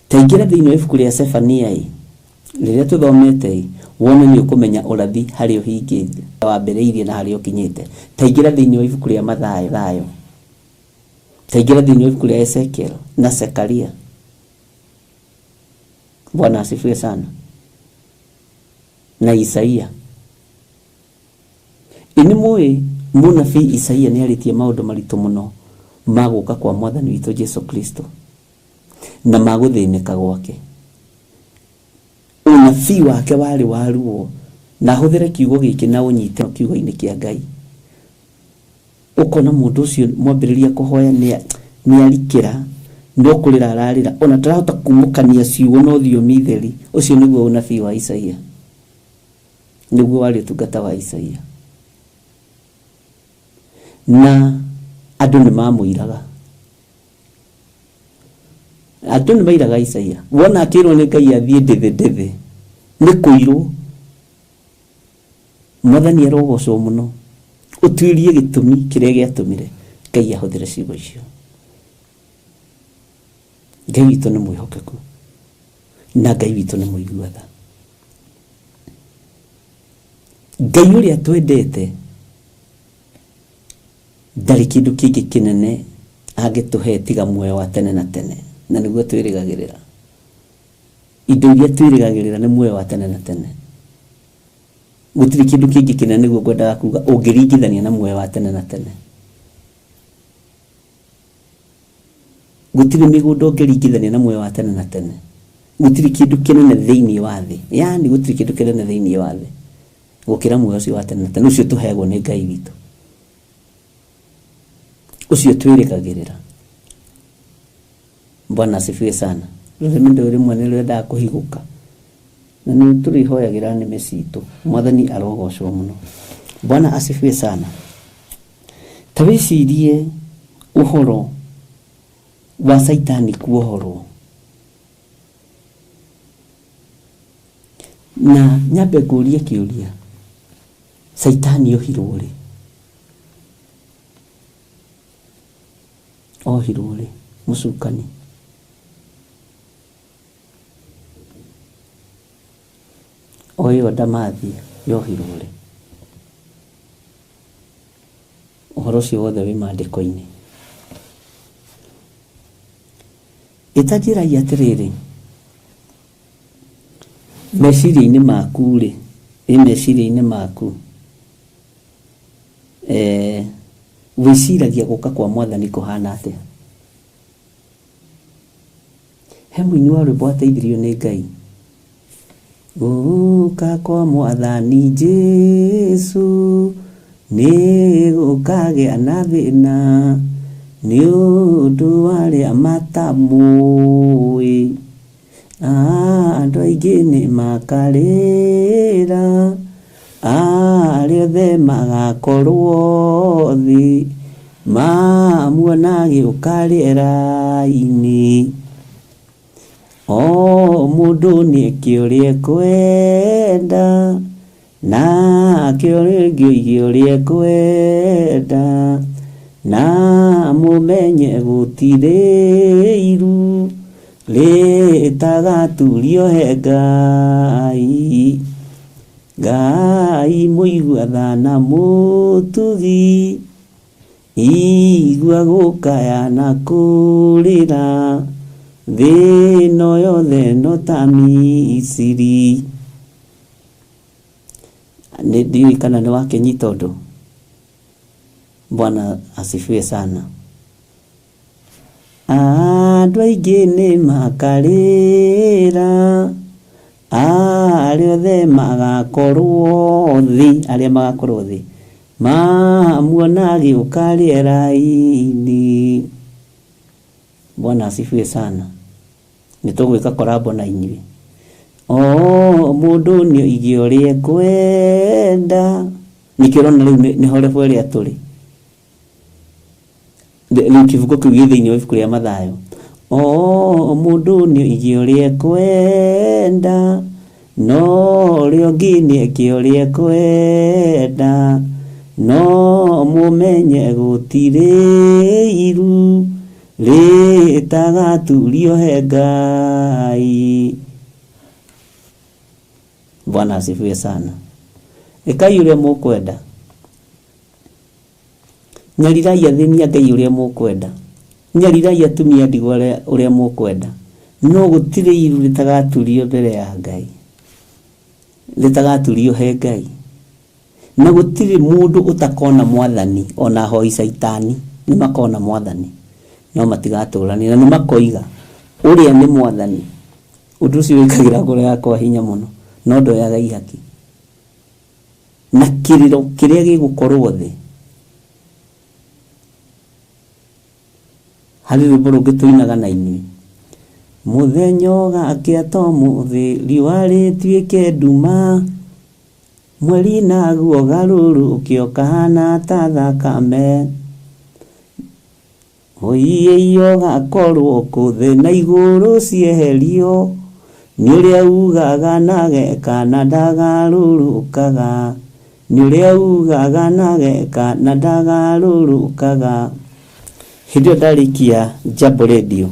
Ta ingĩra thĩinĩ wa ibuku rĩa Sefania ĩ, rĩrĩa tũthomete ĩ, wone nĩ ũkũmenya ũrathi harĩa ũhingĩte, wambĩrĩirie na harĩa ũkinyĩte. Ta ingĩra thĩinĩ wa ibuku rĩa Mathayo, Thayo. Ta ingĩra thĩinĩ wa ibuku rĩa Ezekiel na Zekaria. Bwana asifiwe sana. Na Isaia. Ĩ nĩ mũĩ mũnabii Isaia nĩ arĩtie maũndũ maritũ mũno ma gũka kwa mwathani witũ Jesu Kristo na ma gũthĩnĩka gwake. Ũnabii wake warĩ wa ruo, na hũthĩre kiugo gĩkĩ na ũnyite kiugo-inĩ kĩa Ngai. Ũkona mũndũ ũcio mwambĩrĩria kũhoya nĩ arikĩra, no kũrĩra ararĩra, ona ndarahota kumũkania ciugo na thiomi theri. Ũcio nĩguo ũnabii wa Isaia. Nĩguo warĩ ũtungata wa Isaia. Na andũ nĩ mamũiraga. Andũ nĩ mairaga Isaia. Wona akĩrwo nĩ Ngai athiĩ ndĩthĩ ndĩthĩ, nĩ kũirwo. Mwathani arogocwo mũno. Ũtuĩrie gĩtũmi kĩrĩa gĩatũmire Ngai ahũthĩre ciugo icio. Ngai witũ nĩ mwĩhokeku na Ngai witũ nĩ mũigua tha. Ngai ũrĩa twendete ndarĩ kĩndũ kĩngĩ kĩnene angĩtũhe tiga muoyo wa tene na tene, na nĩguo twĩrĩgagĩrĩra. Indo iria twĩrĩgagĩrĩra nĩ muoyo wa tene na tene. Gũtirĩ kĩndũ kĩngĩ kĩnene nĩguo ngwendaga kuga ũngĩringithania na muoyo wa tene na tene. Gũtirĩ mĩgũnda ũngĩringithania na muoyo wa tene na tene. Gũtirĩ kĩndũ kĩnene thĩinĩ wa thĩ, yaani gũtirĩ kĩndũ kĩnene thĩinĩ wa thĩ gũkĩra muoyo ũcio wa tene na tene, ũcio tũheagwo nĩ Ngai witũ, ũcio twĩrĩgagĩrĩra. Bwana asifiwe sana. Rũrĩmĩ ndũĩ rĩmwe nĩ rwendaga kũhigũka, na nĩ tũrĩhoyagĩra nĩmĩ citũ. Mwathani arogocwo mũno. Bwana asifiwe sana. Ta wĩcirie ũhoro wa Caitani kuohorwo. Na nyambe ngũrie kĩũria, Caitani ohirwo rĩ? Ohirwo rĩ? Mũcukani. O ĩyo ndamathia yohirwo rĩ? Ũhoro ũcio wothe wĩ maandĩko-inĩ. Ĩtanjĩrai atĩrĩrĩ, meciria-inĩ maku rĩ, ĩ meciria-inĩ maku, wĩciragia gũka kwa mwathani kũhana atĩa? He mũini wa rwĩmbo wateithirio nĩ Ngai. Gũka kwa mwathani Jesu Nĩ gũkagĩa na thĩna nĩ ũndũ wa arĩa matamũĩ. Andũ aingĩ nĩ makarĩra, arĩa othe magakorwo thĩ mamuona agĩũka rĩera-inĩ. O mũndũ nĩeke ũrĩa ekwenda, nake ũrĩa ũngĩ oige ũrĩa ekwenda, na mũmenye gũtirĩ iru rĩtagaturio he Ngai. Ngai mũigua tha na mũtugi, igua gũkaya na kũrĩra, thĩ ĩno yothe no ta Misiri. Nĩ ndiũĩ kana nĩ wakĩnyita ũndũ. Bwana asifiwe sana. Andũ aingĩ nĩ makarĩra, arĩa othe magakorwo thĩ, arĩa magakorwo thĩ mamuona agĩũka rĩera-inĩ. Bwana asifiwe sana. Nĩ tũgwĩka korabo na inyuĩ. O mũndũ nĩ oige ũrĩa ekwenda. Nĩkĩo ũrona rĩu nĩ horebu ĩrĩa tũrĩ. Rĩu kĩbungo kĩu gĩ thĩinĩ wa ibuku rĩa Mathayo. O mũndũ nĩ oige ũrĩa ekwenda, no ũrĩa ũngĩ nĩ eke ũrĩa ekwenda, no mũmenye gũtirĩ iru rĩtagaturio he Ngai. Bwana asifiwe sana. Ĩkai ũrĩa mũkwenda. Nyarirai athĩni a Ngai ũrĩa mũkwenda. Nyarirai atumia ndigwa ũrĩa mũkwenda. No gũtirĩ iru rĩtagaturio mbere ya Ngai, rĩtagaturio he Ngai. Na gũtirĩ mũndũ ũtakona mwathani, ona ahoi caitani nĩ makona mwathani, no matigatũrania na nĩ makoiga ũrĩa nĩ mwathani. Ũndũ ũcio wĩkagĩra ngoro yakwa hinya mũno, no ndoyaga ihaki. Na kĩrĩro kĩrĩa gĩgũkorwo thĩ. Harĩ rwĩmbo rũngĩ tũinaga na inyuĩ. Mũthenya ũgakĩa ta ũmũthĩ, riũa rĩtuĩke nduma, mweri naguo ũgarũrũke ũkahana ta thakame. Ũiĩi ũgakorwo kũ thĩ na igũrũ cieherio, nĩ ũrĩa ugaga na ageka na ndagarũrũkaga, nĩ ũrĩa ugaga na ageka na ndagarũrũkaga. Hĩndĩ ĩyo ndarĩkia Jambo Radio,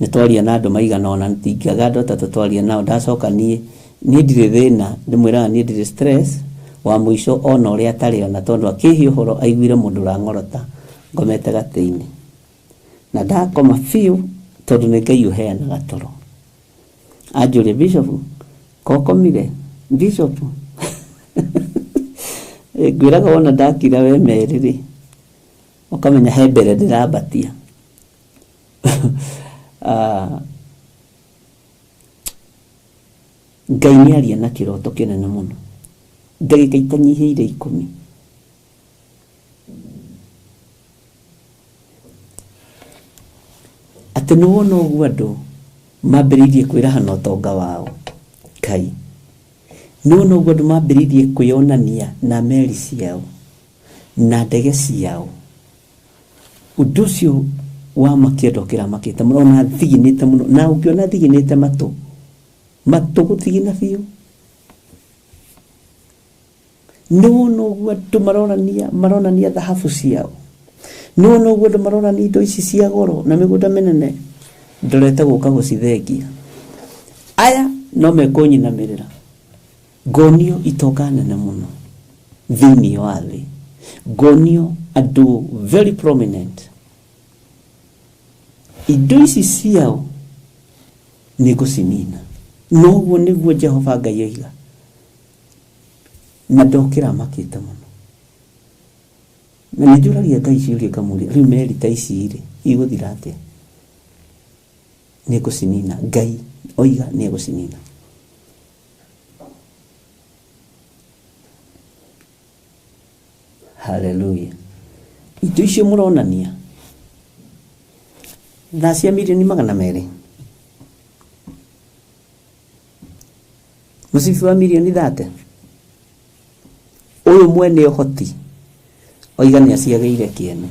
nĩ twaria na andũ maigana ũna, ndingĩaga andũ atatũ twaria nao. Ndacoka niĩ ndirĩ thĩna, ndĩmwĩraga niĩ ndirĩ stress wa mũico ona ũrĩa atarĩ ona, tondũ akĩhe ũhoro aiguire mũndũ ũrang'orota ngomete gatĩ-inĩ. Na ndakoma biũ tondũ nĩ Ngai ũheanaga toro. Anjũria, Bishop, kokomire? Bishop. Ngwĩraga wona ndakira we merĩ rĩ, ũkamenya he mbere ndĩrambatia. Ngai nĩ aria na kĩroto kĩnene mũno, ndagĩka itanyihĩire 10. Atĩ nĩ wona ũguo andũ mambĩrĩirie kwĩraha na ũtonga wao. Ngai. Nĩ wona ũguo andũ mambĩrĩirie kwĩyonania na meri ciao na ndege ciao. Ũndũ ũcio wa makia ndũkĩramakĩte mũno, ona thiginĩte mũno, na ũngĩona thiginĩte matũ, matũ gũthigina biũ. Nĩ wona ũguo andũ maronania thahabu ciao. Nĩ wona ũguo andũ maronania indo ici cia goro na mĩgũnda mĩnene, ndorete gũka gũcithengia. Aya no mekũnyinamĩrĩra. Ngonio itonga nene mũno thĩinĩ wa thĩ. Ngonio andũ very prominent. Indo ici ciao nĩ ngũcinina. Noguo nĩguo Jehova Ngai oiga. Na ndokĩra makĩte mũno. Na nĩ njũragia Ngai ciũria ngamũria, rĩu meri ta ici rĩ, igũthira atĩa? Nĩ ngũcinina. Ngai oiga nĩ egũcinina. Haleluya. Indo icio mũronania thaa cia 200,000,000, mũcibi wa 30,000,000. Ũyũ mwene ũhoti oiga nĩ aciagĩire kĩene,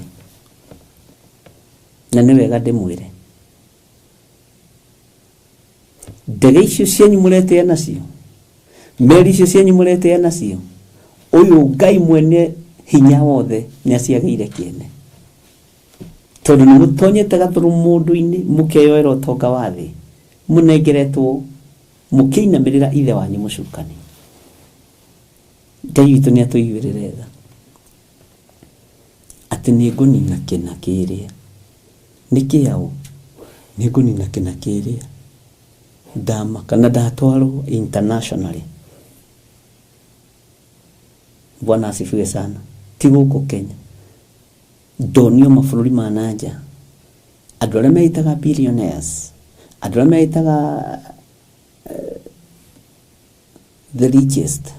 na nĩ wega ndĩmwĩre ndege icio cianyu mũretĩa nacio, meri icio cianyu mũretĩa nacio, ũyũ Ngai mwene hinya wothe nĩ aciagĩire kĩene, tondũ nĩ mũtonyete gathũrũ mũndũ-inĩ mũkeyoera ũtonga wa thĩ, mũnengeretwo mũkĩinamĩrĩra ithe wanyu mũcukani. Ngai witũ nĩ atũiguĩrĩre tha atĩ nĩ ngũnina kĩna kĩrĩa nĩ kĩaũ, nĩ ngũnina kĩna kĩrĩa ndamaka na ndatwarwo internationally. Bwana asifiwe sana. Ti gũkũ Kenya, ndonio mabũrũri ma na nja, andũ arĩa meitaga billionaires, andũ arĩa meitaga the richest,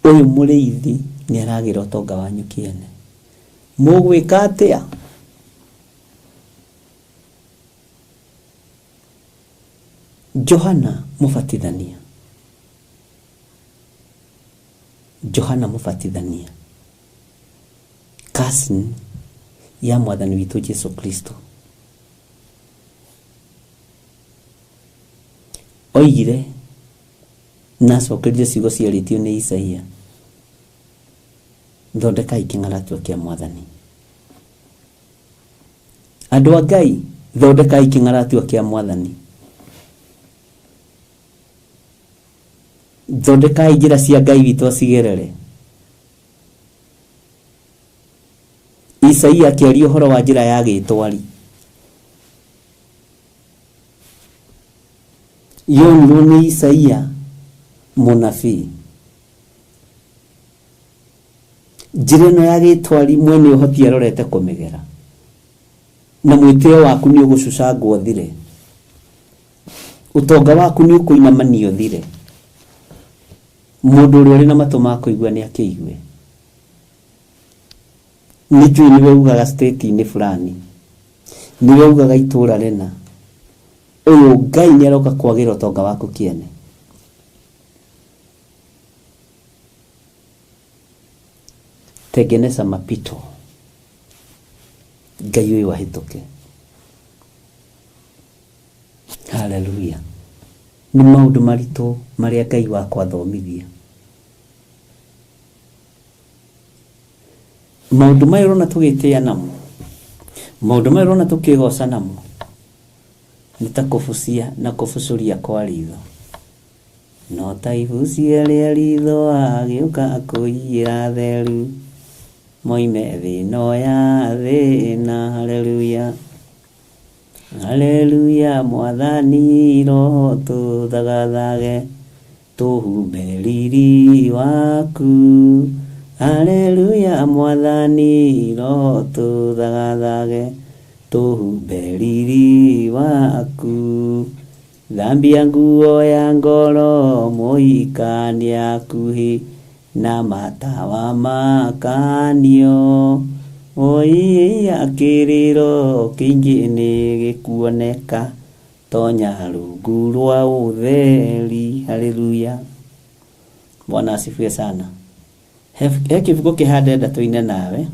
ũyũ mũrĩithi nĩ aragĩra ũtonga wanyu kĩene. Mũgwĩka atĩa? Johana Mũbatithania, Johana Mũbatithania, cousin ya mwathani witũ Jesu Kristo, oigire na acokerire ciugo ciarĩtio nĩ Isaia, thondekai kĩng'aratua kĩa mwathani. Andũ a Ngai, thondekai kĩng'aratua kĩa mwathani. Thondekai njĩra cia Ngai witũ acigerere. Isaia akĩaria ũhoro wa njĩra ya gĩtwari, yonirwo nĩ Isaia mũnabii. Njĩra ĩno ya gĩtwari mwene ũhoti arorete kũmĩgera, na mwĩtĩo waku nĩ ũgũcucangwo ũthire, ũtonga waku nĩ ũkũinamanio ũthire. Mũndũ ũrĩa ũrĩ na matũ ma kũigua nĩ akĩigue. Nĩ njũĩ nĩwe ugaga state-inĩ fulani, nĩwe ugaga itũra rĩna, ũyũ Ngai nĩ aroka kwagĩra ũtonga waku kĩene. Tengeneza mapito, Ngai ũyũ ahĩtũke. Haleluya. Nĩ maũndũ maritũ marĩa Ngai wakwa athomithia. Maũndũ maya ũrona tũgĩtĩa namo, maũndũ maya ũrona tũkĩgoca namo, nĩ ta kũbucia na kũbucũria kwa ritho. No ta ibucia rĩa ritho agĩũka akũiyĩra theru, moime thĩ ĩno ya thĩna. Haleluya. Haleluya, mwathani roho tũthagathage, tũhumbe riri waku. Haleluya, mwathani roho tũthagathage, tũhumbe riri waku. Thambia nguo ya ngoro mũhikania hakuhĩ na matawa makanio. Oiya kĩrĩro kĩingĩ nĩ gĩkuoneka, tonya rungu rwa ũtheri. Haleluya. Bwana asifiwe sana. He kĩbuku kĩhande tũine nawe.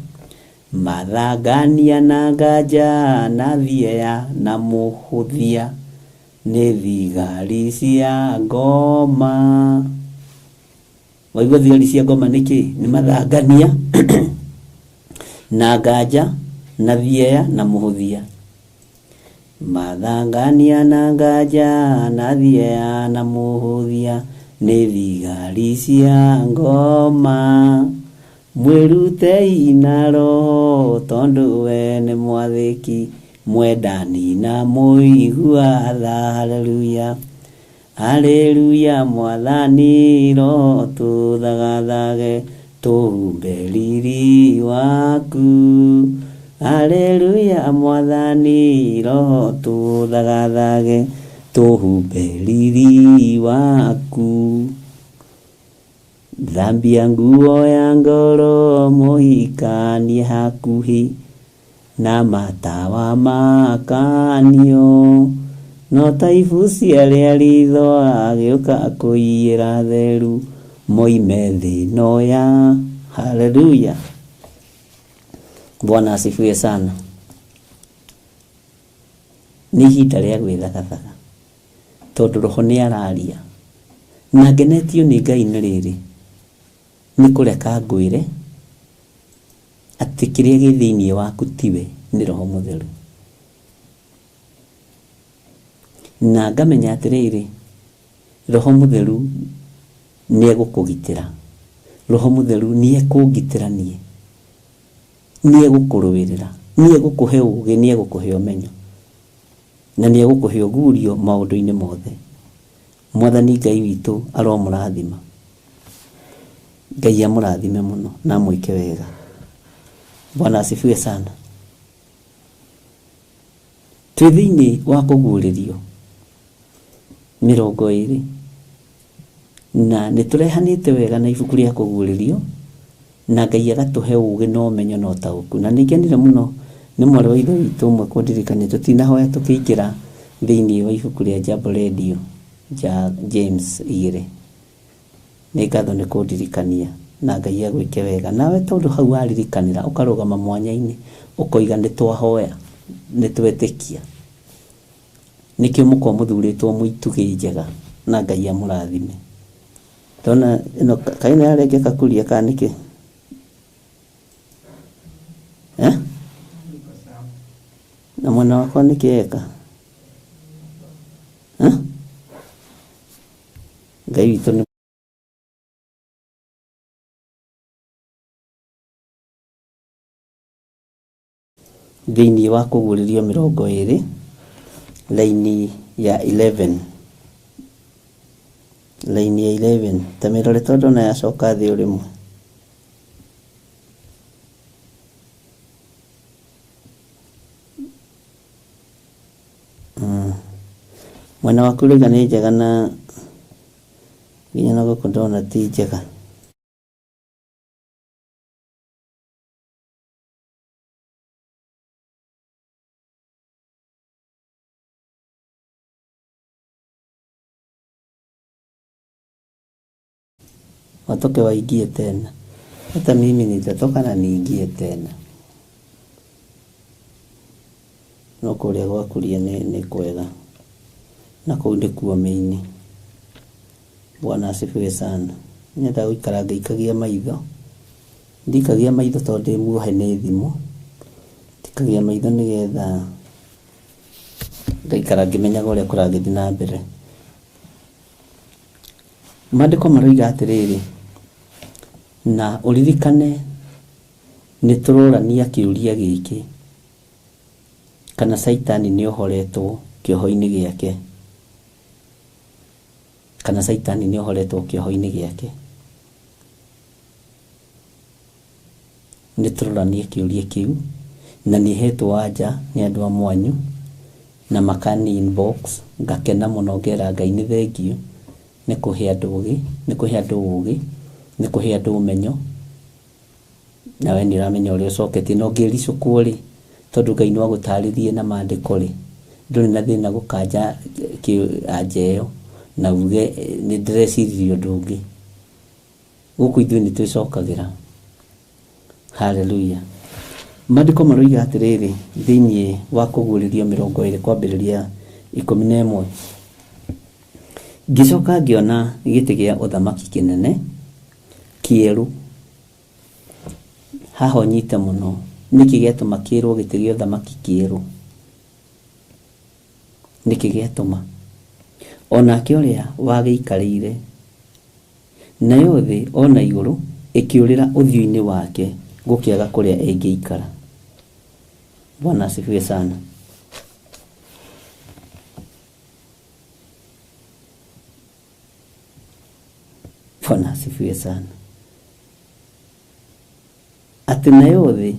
Mathangania na nganja na thieya na mũhũthia nĩ thigari cia ngoma. Waigua thigari cia ngoma nĩ kĩ? Nĩ mathangania na nganja na thieya na mũhũthia. Mathangania na nganja na thieya na mũhũthia nĩ thigari cia ngoma. Mwĩrutei na roho tondũ we nĩ mwathĩki, mwendani na mũigua tha. Haleluya. Haleluya, mwathani roho tũthagathage, tũhumbe riri waku. Haleluya, mwathani roho tũthagathage, tũhumbe riri waku. Thambia nguo ya ngoro mũhikanie hakuhĩ na matawa makanio no ta ibucia rĩa ritho agĩũka kũiyĩra theru moime thĩ no ya haleluya. Bwana asifiwe sana. Nĩ ihinda rĩa gwĩthagathaga tondũ roho nĩ araria na ngenetio nĩ Ngai nĩ rĩrĩ nĩ kũreka ngwĩre atĩ kĩrĩa gĩ thĩinĩ waku tiwe nĩ roho mũtheru na ngamenya atĩrĩrĩ roho mũtheru nĩ egũkũgitĩra roho mũtheru nĩ ekũngitĩra niĩ nĩ egũkũrũĩrĩra nĩ egũkũhe ũgĩ nĩ egũkũhe ũmenyo na nĩ egũkũhe ũguũrio maũndũ-inĩ mothe. Mwathani Ngai witũ aromũrathima. Ngai amũrathime mũno na amwĩke wega. Bwana asifiwe sana. Twĩ thĩinĩ wa kũguũrĩrio 20 na nĩ tũrehanĩte wega na ibuku rĩa kũguũrĩrio na Ngai agatũhe ũgĩ na ũmenyo na ũtaũku. Na nĩ ngenire mũno nĩ mwarĩ wa ithe witũ ũmwe kũndirikania tũtinahoya tũkĩingĩra thĩinĩ wa ibuku rĩa Jambo Radio ja James 2. Nĩ ngatho nĩ kũndirikania na Ngai agwĩke wega. Nawe tondũ hau waririkanĩra ũkarũgama mwanya-inĩ ũkoiga nĩ twahoya nĩ twetĩkia. Nĩkĩo mũkoragwo mũthurĩtwo mwĩ itugĩ njega na Ngai amũrathime. Ndona ĩno kaĩ ĩno yarengeka kuria kana nĩkĩ? Eh? Na mwena wakwa nĩkĩ eka? Eh? Ngai witũ nĩ thĩinĩ wa kũguũrĩrio 20 laini ya 11 laini ya 11 ta mĩrore tondũ ona yacoka thĩ o rĩmwe. Mwena waku rĩga nĩ njega na nginya na gũkũ ndona ti njega. Watoke waingie tena. Hata mimi nitatoka na niingie tena. No kũrĩa gwakuria nĩ kwega na kũu nĩkuo mĩini. Bwana asifiwe sana. Nyendaga gũikara ngĩikagia maitho. Ndikagia maitho tondũ ndĩ muohe nĩ thimũ. Ndikagia maitho nĩgetha ngaikara ngĩmenyaga ũrĩa kũragĩthiĩ na mbere. Maandĩko maroiga atĩrĩrĩ na ũririkane nĩ tũrorania kĩũria gĩkĩ kana Caitani nĩ ohoretwo kĩoho-inĩ gĩake kana Caitani nĩ ohoretwo kĩoho-inĩ gĩake. Nĩ tũroranie kĩũria kĩu na nĩ hetwo anja nĩ andũ a mwanyu na makani inbox ngakena mũno ngera Ngai nĩ thengiũ nĩ kũhe andũ ũgĩ nĩ kũhe andũ ũgĩ nĩ kũhe andũ ũmenyo nawe nĩ ũramenya ũrĩa ũcoketie na ũngĩricũkwo rĩ tondũ Ngai no agũtarĩrie na maandĩko rĩ ndũrĩ na thĩna gũkanja anja ĩyo na uge nĩ ndĩreciririe ũndũ ũngĩ. Gũkũ ithuĩ nĩ twĩcokagĩra. Haleluya. Maandĩko maroiga atĩrĩrĩ thĩinĩ wa kũguũrĩrio 20 kwambĩrĩria 11 ngĩcoka ngĩona gĩtĩ gĩa ũthamaki kĩnene kĩerũ. Haha ũnyite mũno nĩkĩ gĩatũma kĩrwo gĩtĩ gĩa ũthamaki kĩerũ? Nĩkĩ gĩatũma? Onake ũrĩa wagĩikarĩire nayo thĩ ona igũrũ ĩkĩũrĩra ũthiũ-inĩ wake gũkĩaga kũrĩa ĩngĩikara. Bwana asifiwe sana. Bwana asifiwe sana. Atĩ nayo thĩ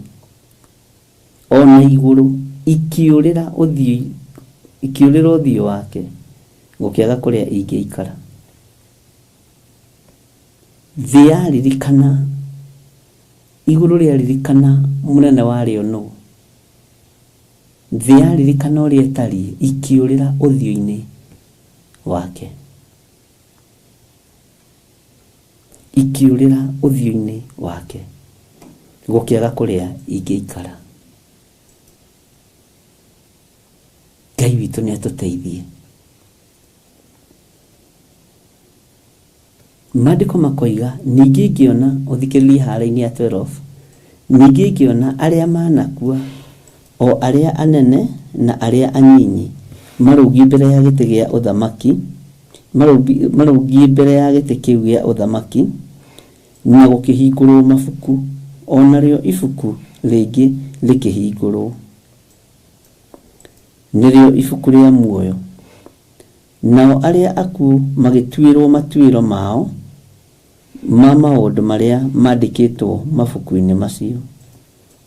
ona igũrũ ikĩũrĩra ũthiũ wake gũkĩaga kũrĩa ingĩikara. Thĩ yaririkana, igũrũ rĩaririkana mũnene warĩo nũ. Thĩ yaririkana ũrĩa ĩtariĩ, ikĩũrĩra ũthiũ-inĩ wake. Ikĩũrĩra ũthiũ-inĩ wake, gũkĩaga kũrĩa ingĩikara. Ngai witũ nĩ atũteithie. Maandĩko makoiga, ningĩ ngĩona, ũthikĩrĩrie haarĩa-inĩ ya 12, ningĩ ngĩona arĩa manakua, o arĩa anene na arĩa anyinyi, marũngiĩ mbere ya gĩtĩ gĩa ũthamaki, marũngiĩ mbere ya gĩtĩ kĩu gĩa ũthamaki, na gũkĩhingũrwo mabuku, o narĩo ibuku rĩngĩ rĩkĩhingũrwo, nĩrĩo ibuku rĩa muoyo. Nao arĩa akuũ magĩtuĩrwo matuĩro mao ma maũndũ marĩa maandĩkĩtwo mabuku-inĩ macio,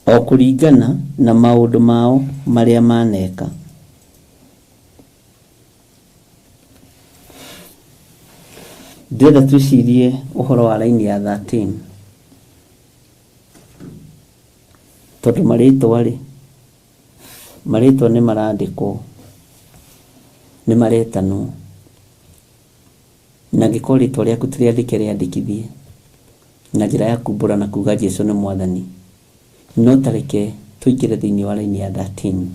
o kũringana na maũndũ mao marĩa maaneka. Ndĩrenda twĩcirie ũhoro wa raini ya 13 tondũ marĩtwa-rĩ, marĩtwa nĩ marandĩkwo, nĩ maretanwo, na angĩkorwo rĩtwa rĩaku ti rĩandĩke rĩandĩkithie na njĩra ya kumbũra na kuga Jesu nĩ Mwathani. No ta reke tũingĩre thĩinĩ wa raini ya 13.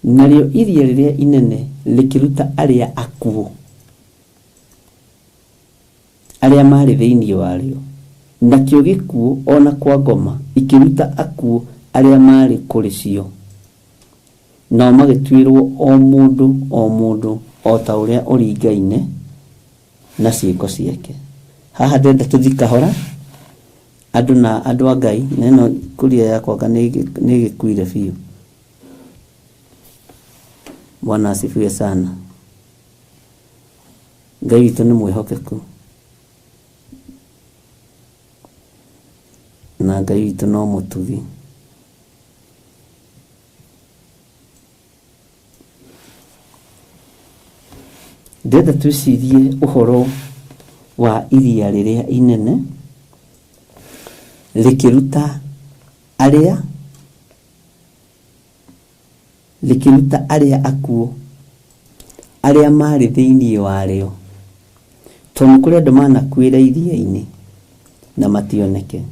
Narĩo iria rĩrĩa inene rĩkĩruta arĩa akuũ, arĩa maarĩ thĩinĩ warĩo, nakĩo gĩkuũ o na kwa ngoma ikĩruta akuũ arĩa maarĩ kũrĩ cio, nao magĩtuĩrwo o mũndũ o mũndũ o ta ũrĩa ũringaine na ciĩko ciake. Haha ndĩrenda tũthiĩ kahora, andũ na andũ a Ngai, na ĩno kũria yakwa anga nĩ ĩgĩkuire biũ. Bwana asifiwe sana. Ngai witũ nĩ mwĩhokeku na Ngai witũ no mũtugi. Ndĩrenda twĩcirie ũhoro wa iria rĩrĩa inene rĩkĩruta arĩa rĩkĩruta arĩa akuũ arĩa maarĩ thĩinĩ warĩo, tondũ nĩ kũrĩ andũ manakuĩra iria-inĩ na mationeke.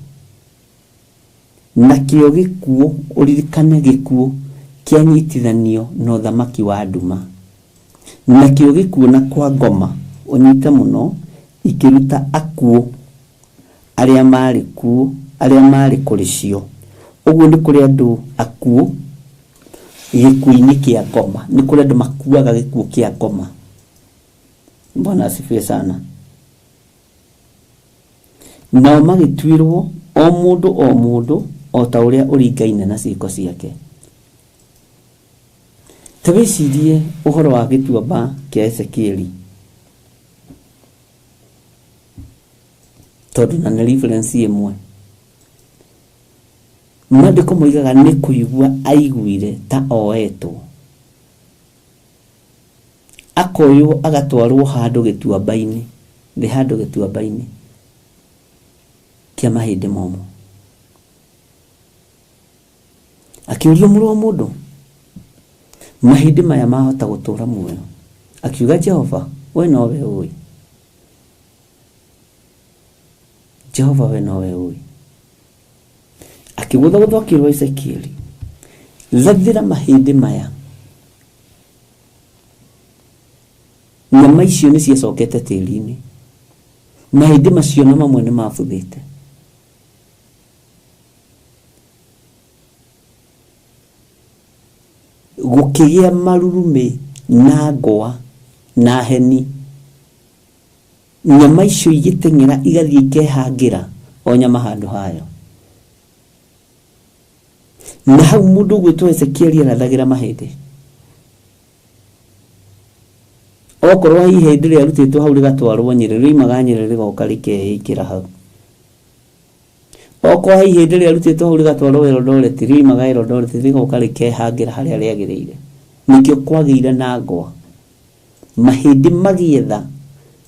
Nakĩo gĩkuũ, ũririkane gĩkuũ kĩanyitithanio na ũthamaki wa nduma. Nakĩo gĩkuũ na kwa ngoma, ũnyite mũno, ikĩruta akuũ arĩa maarĩ kuo, arĩa maarĩ kũrĩ cio. Ũguo nĩ kũrĩ andũ akuũ gĩkuũ-inĩ kĩa ngoma. Nĩ kũrĩ andũ makuaga gĩkuũ kĩa ngoma. Bwana asifiwe sana. Nao magĩtuĩrwo o mũndũ o mũndũ o ta ũrĩa ũringaine na ciĩko ciake. Ta wĩcirie ũhoro wa gĩtuamba kĩa Ezekieli, tondũ na nĩ reference ĩmwe. Maandĩko moigaga nĩ kũigua aiguire ta oetwo, akoywo agatwarwo handũ gĩtuamba-inĩ, thĩ handũ gĩtuamba-inĩ kĩa mahĩndĩ momũ. Akĩũrio, mũrũ wa mũndũ, mahĩndĩ maya mahota gũtũũra muoyo? Akiuga, Jehova, we nowe ũĩ. Jehova, we nowe ũĩ. Akĩgũthagũthwo akĩrwo, Ezekieli, rathĩra mahĩndĩ maya. Nyama icio nĩ ciacokete tĩri-inĩ, mahĩndĩ macio na mamwe nĩ mabuthĩte. Gũkĩgĩa marurumĩ na ngwa na heni, nyama icio igĩteng'era igathiĩ ikehangĩra o nyama handũ hayo. Na hau mũndũ ũgwĩtwo Ezekieli arathagĩra mahĩndĩ. Okorwo he ihĩndĩ rĩarutĩtwo hau rĩgatwarwo Nyĩrĩ, rĩoimaga Nyĩrĩ rĩgoka rĩkeĩkĩra hau. Okorwo he ihĩndĩ rĩarutĩtwo hau rĩgatwarwo Eldoret, rĩoimaga Eldoret rĩgoka rĩkehangĩra harĩa rĩagĩrĩire. Nĩkĩo kwagĩire na ngwa. Mahĩndĩ magĩetha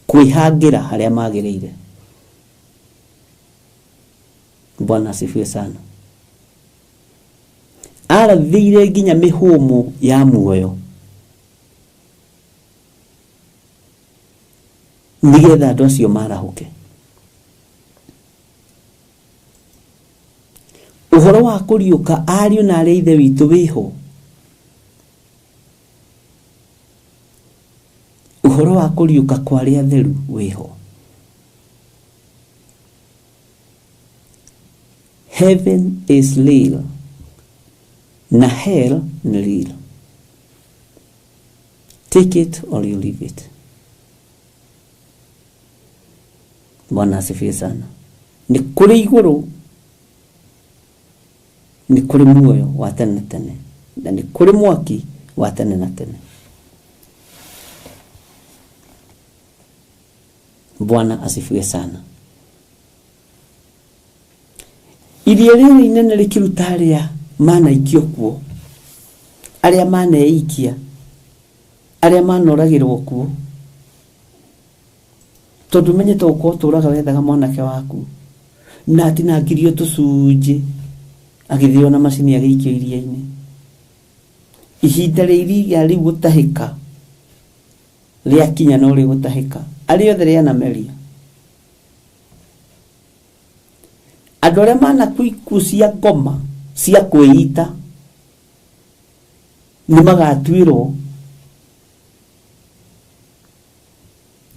kwĩhangĩra harĩa magĩrĩire. Bwana asifiwe sana. Arathire nginya mihumu ya muoyo nigetha andu acio marahuke. Uhoro wa kuriuka ariũ na arĩa ithe witũ wĩho. Uhoro wa kuriuka kwa arĩa atheru wĩho. Heaven is real na hell ni real. Take it or you leave it. Bwana asifiwe sana. Ni kuri iguru, ni kuri muoyo wa tene na tene, na ni kuri mwaki wa tene na tene. Bwana asifiwe sana. Iria rĩrĩ inene rĩkĩruta arĩa manaikio kuo, arĩa maneikia, arĩa manoragĩrwo kuo. Tondũ menye to ũkorwo ũtũraga wethaga mwanake waku na atinangirio tũcunjĩ agĩthĩo na macini agĩikio iria-inĩ. Ihinda rĩa iria rĩu gũtahĩka rĩakinya no rĩgũtahĩka arĩa othe rĩanameria. Andũ arĩa manakua ikuũ cia ngoma cia kwĩita nĩ magatuĩrwo.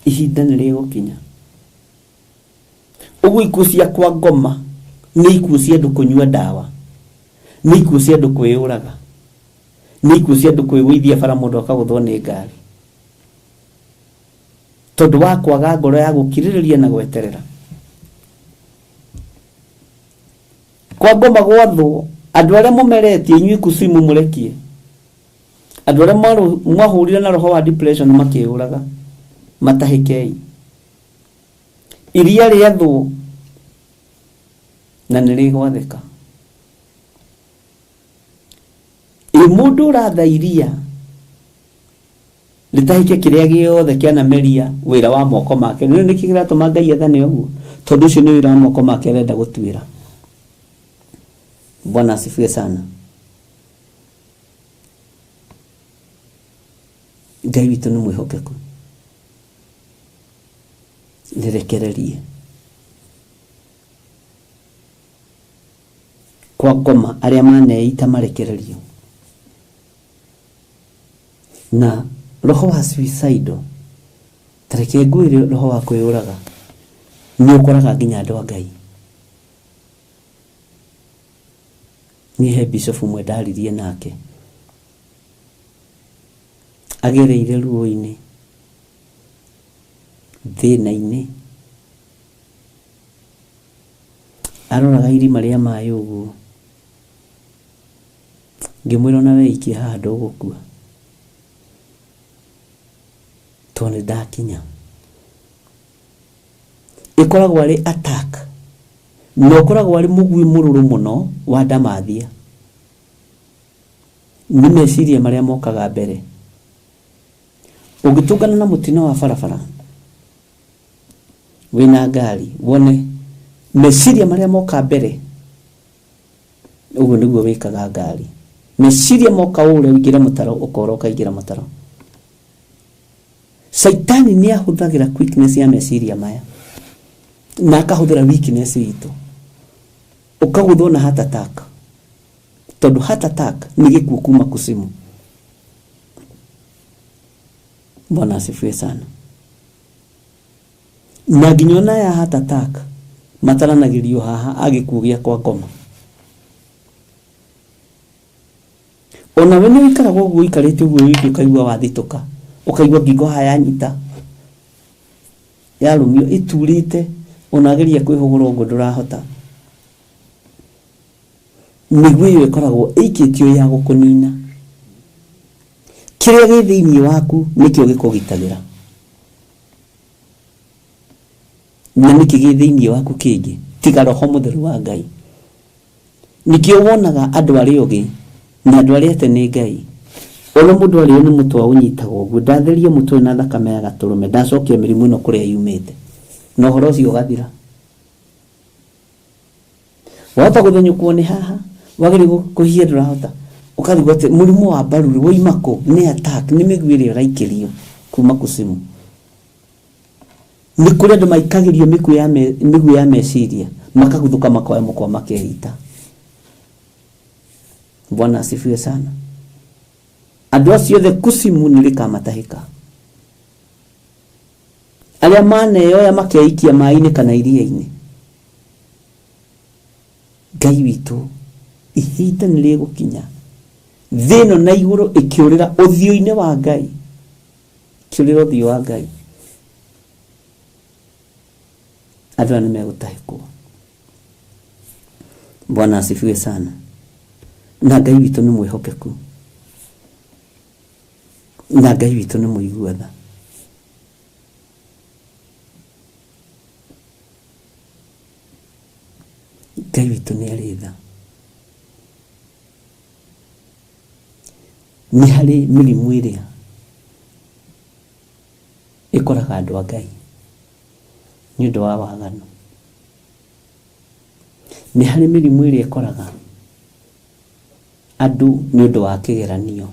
Ihinda nĩ rĩgũkinya. Ũguo ikuũ cia kwa ngoma nĩ ikuũ cia andũ kũnyua ndawa, nĩ ikuũ cia andũ kwĩyũraga, nĩ ikuũ cia andũ kwĩgũithia bara mũndũ akagũthwo nĩ ngari tondũ wa kwaga ngoro ya gũkirĩrĩria na gweterera. Kwa ngoma gwathwo andũ arĩa mũmeretie inyuĩ kucimu mũrekie, andũ arĩa mwahũrire na roho wa depression makĩyũraga matahĩkei. Iria rĩathwo na nĩ rĩgwathĩka. Ĩ mũndũ ũratha iria rĩtahĩke kĩrĩa gĩothe kĩanameria wĩra wa moko make. Nĩ nĩkĩ kĩratũma Ngai athane ũguo? Tondũ ũcio nĩ wĩra wa moko make arenda gũtuĩra. Bwana asifiwe sana. Ngai witũ nĩ mwĩhokeku. Rĩrekererie kwa ngoma arĩa maneita marekererio. Na roho wa suicidal, tareke ngwĩre, roho wa kwĩyũraga nĩ ũkoraga nginya andũ a Ngai. Niĩ he bishop ũmwe ndaririe nake agereire ruo-inĩ, thĩna-inĩ, aroraga irima rĩa maĩ ũguo, ngĩmwĩra ona we ikia haha ndũgũkua tondũ nĩ ndakinya. Ĩkoragwo arĩ attack na ũkoragwo arĩ mũgui mũrũrũ mũno wa ndamathia. Nĩ meciria marĩa mokaga mbere. Ũngĩtũngana na mũtino wa barabara wĩna ngari, wone meciria marĩa moka mbere, ũguo nĩguo wĩkaga ngari. Meciria moka ũrĩa ũingĩre mũtaro, ũkora ũkaingĩra mũtaro. Caitani nĩ ahũthagĩra quickness ya meciria maya na akahũthĩra weakness itũ, ũkagũthwo na heart attack, tondũ heart attack nĩ gĩkuũ kuma kusimu. Bwana asifiwe sana. Na nginya ona ya heart attack mataranagĩrio haha a gĩkuũ gĩa kwa ngoma. Ona we nĩ ũikaraga ũguo ũikarĩte ũguo wiki ũkaigua wathitũka, ũkaigua ngingo haha yanyita yarũmio ĩturĩte, ona ageria kwĩhũgũra ũguo ndũrahota. Mĩguĩ ĩyo ĩkoragwo ĩikĩtio ya gũkũnina. Kĩrĩa gĩ thĩinĩ waku nĩkĩo gĩkũgitagĩra. Na nĩkĩ gĩ thĩinĩ waku kĩngĩ tiga roho mũtheru wa Ngai. Nĩkĩo wonaga andũ arĩa ogĩ na andũ arĩa ate nĩ Ngai. Ona mũndũ arĩo nĩ mũtwe ũnyitagwo ũguo, ndatheria mũtwe na thakame ya gatũrũme, ndacokia mĩrimũ ĩno kũrĩa yumĩte, na ũhoro ũcio ũgathira. Wahota gũthenyũkwo nĩ haha, wagĩrĩirwo kũhihia ndũrahota, ũkarigwo atĩ mũrimũ wa mbaru rĩ woima kũ? Nĩ attack, nĩ mĩguĩ ĩrĩa ũraikĩrio kuma kusimu. Nĩ kũrĩ andũ maikagĩrio mĩguĩ ya, me, mĩguĩ ya meciria makaguthũka makoya mũkwa makeita. Bwana asifiwe sana. Andũ acio othe kusimu nĩ rĩkamatahĩka. Arĩa maneyoya makeikia maĩ-inĩ kana iria-inĩ. Ngai witũ, ihinda nĩ rĩgũkinya thĩ ĩno na igũrũ ĩkĩũrĩra ũthiũ-inĩ wa Ngai, ĩkĩũrĩra ũthiũ wa Ngai, andũ aya nĩ megũtahĩkwo. Bwana asifiwe sana. Na Ngai witũ nĩ mwĩhokeku, na Ngai witũ nĩ mũigua tha. Ngai witũ nĩ arĩ tha. Nĩ harĩ mĩrimũ ĩrĩa ĩkoraga andũ a Ngai nĩ ũndũ wa waganu. Nĩ harĩ mĩrimũ ĩrĩa ĩkoraga andũ nĩ ũndũ wa kĩgeranio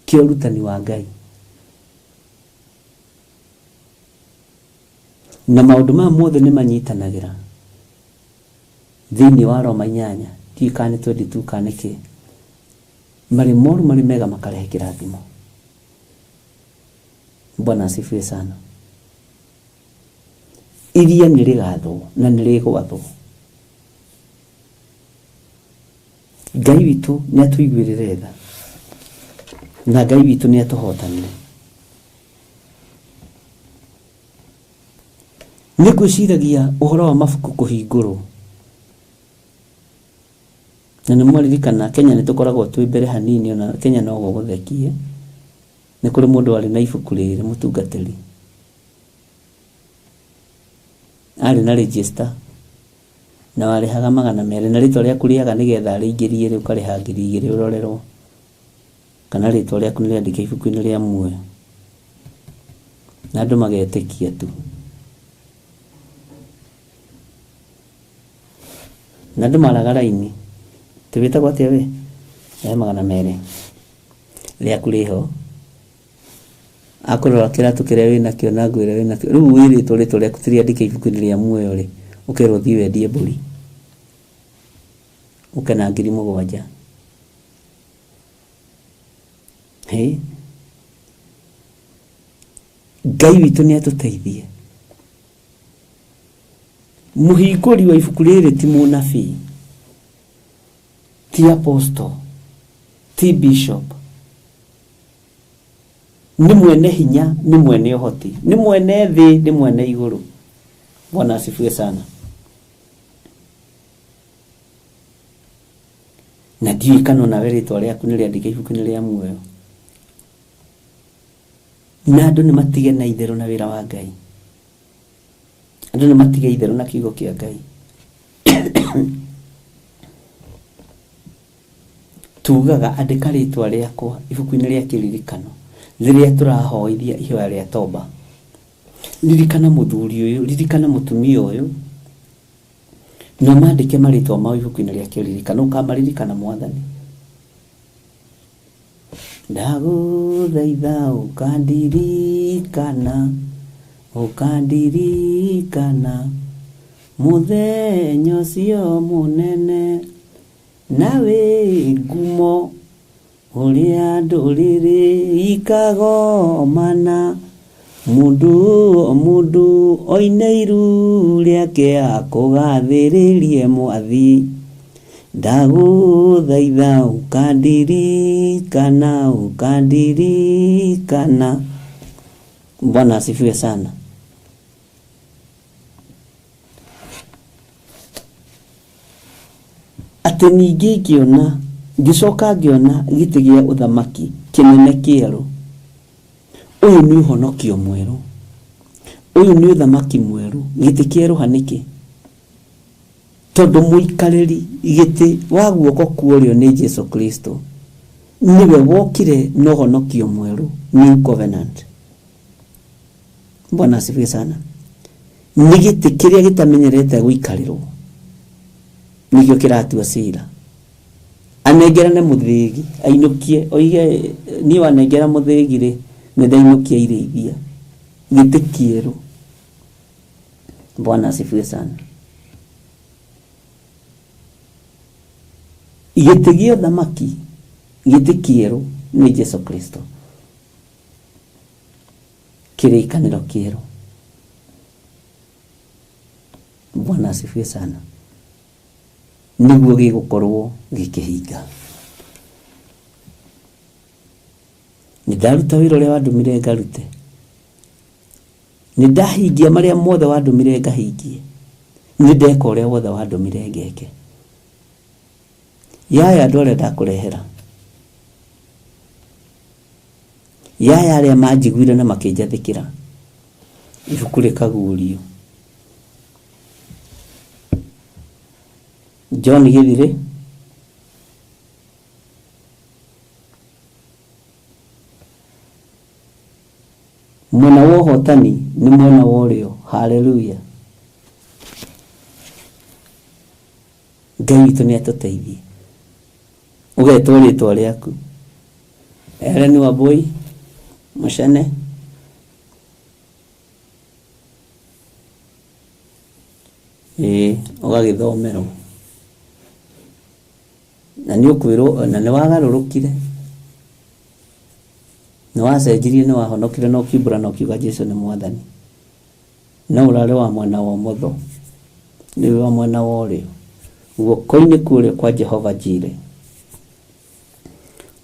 kĩa ũrutani wa Ngai. Na maũndũ maya mothe nĩ manyitanagĩra thĩinĩ wa Roma inyanya, ndiũĩ kana nĩ 22 kana nĩ kĩ, marĩ moru marĩ mega makarehe kĩrathimo. Bwana asifiwe sana. Iria nĩ rĩgathwo na nĩ rĩgwathwo. Ngai witũ nĩ atũiguĩrĩre tha na Ngai witũ nĩ atũhotanĩre. Nĩ ngwĩciragia ũhoro wa mabuku kũhingũrwo. Na nĩ mwaririkana Kenya nĩ tũkoragwo twĩ mbere hanini ona Kenya no gũgũthekie. Nĩ kũrĩ mũndũ warĩ na ibuku rĩrĩ mũtungatĩri. Arĩ na register na warĩhaga 200 na rĩtwa rĩaku rĩaga nĩgetha arĩingĩrie rĩ ũkarĩha 2000 ũrorerwo kana rĩtwa rĩaku nĩ rĩandĩke ibuku-inĩ rĩa muoyo. Na andũ magetĩkia tu. Na andũ maraga raini. Atĩ wĩtagwo atĩa we? He 200. Rĩaku rĩho. Akũrora kĩratũ kĩrĩa wĩnakĩo na nguo ĩrĩa wĩnakĩo. Rĩu wĩrĩtwo rĩtwa rĩaku ti rĩandĩke ibuku-inĩ rĩa muoyo rĩ, ũkerwo ũthiĩ wendie mbũri. Ũke na 7000. Hĩ. Ngai witũ nĩ atũteithie. Mũhingũri wa ibuku rĩrĩ ti mũnabii, ti apostle, ti bishop. Nĩ mwene hinya, nĩ mwene ũhoti, nĩ mwene thĩ, nĩ mwene igũrũ. Bwana asifiwe sana. Na ndiũĩ kana onawe rĩtwa rĩaku nĩ rĩandĩke ibuku-inĩ rĩa muoyo. Na andũ nĩ matige na itherũ na wĩra wa Ngai. Andũ nĩ matige itherũ na kiugo kĩa Ngai. Tugaga andĩka rĩtwa rĩakwa ibuku-inĩ rĩa kĩririkano rĩrĩa tũrahoithia ihoya rĩa toba. Ririkana mũthuri ũyũ, ririkana mũtumia ũyũ, na ũmandĩke marĩtwa mao ibuku-inĩ rĩa kĩririkano, ũkamaririkana Mwathani. Ndagũthaitha ũkandirikana, ũkandirikana mũthenya ũcio mũnene na wĩ ngumo ũrĩa ndũrĩrĩ ikagomana mũndũ o mũndũ oine iru rĩake akũgathĩrĩrie Mwathi. Ndagũthaitha ũkandirikana, ũkandirikana. Bwana asifiwe sana. Atĩ ningĩ ngĩona, ngĩcoka ngĩona gĩtĩ gĩa ũthamaki kĩnene kĩerũ. Ũyũ nĩ ũhonokio mwerũ. Ũyũ nĩ ũthamaki mwerũ. Gĩtĩ kĩerũha nĩkĩ? Tondũ mũikarĩri gĩtĩ wa guoko kwa ũrĩo nĩ Jesu Kristo, nĩwe wokire na ũhonokio mwerũ, new covenant. Bwana asifiwe sana. Nĩ gĩtĩ kĩrĩa gĩtamenyerete gũikarĩrwo. Nĩkĩo kĩratua cira. Anengerane mũthĩgi ainũkie oige niĩ wanengera mũthĩgi rĩ nĩ ndainũkia irĩithia. Gĩtĩ kĩerũ. Bwana asifiwe sana. Gĩtĩ gĩa ũthamaki, gĩtĩ kĩerũ nĩ Jesu Kristo. Kĩrĩkanĩro kĩerũ. Bwana asifiwe sana. Nĩguo gĩgũkorwo gĩkĩhinga. Nĩ ndaruta wĩra ũrĩa wandũmire ngarute. Nĩ ndahingia marĩa mothe wandũmire ngahingie. Nĩ ndeka ũrĩa wothe wandũmire ngeke. Yaya andũ arĩa ndakũrehera. Yaya arĩa manjiguire na makĩnjathĩkĩra. Ibuku rĩkaguũrio. John Githire mwena wa ũhotani nĩ mwena wa ũrĩo. Haleluya. Ngai witũ nĩ atũteithie. Ũgetwo rĩtwa rĩaku. Ellen Wambui Mũcene. Ĩĩ ũgagĩthomerwo. Na nĩ ũkwĩrwo na nĩ wagarũrũkire. Nĩ wacenjirie nĩ wahonokire na ũkiumbũra na ũkiuga Jesu nĩ mwathani. No ũrarĩ wa mwena wa ũmotho. Rĩu wa mwena wa ũrĩo. Guoko-inĩ kũrĩa kwa Jehova Jire.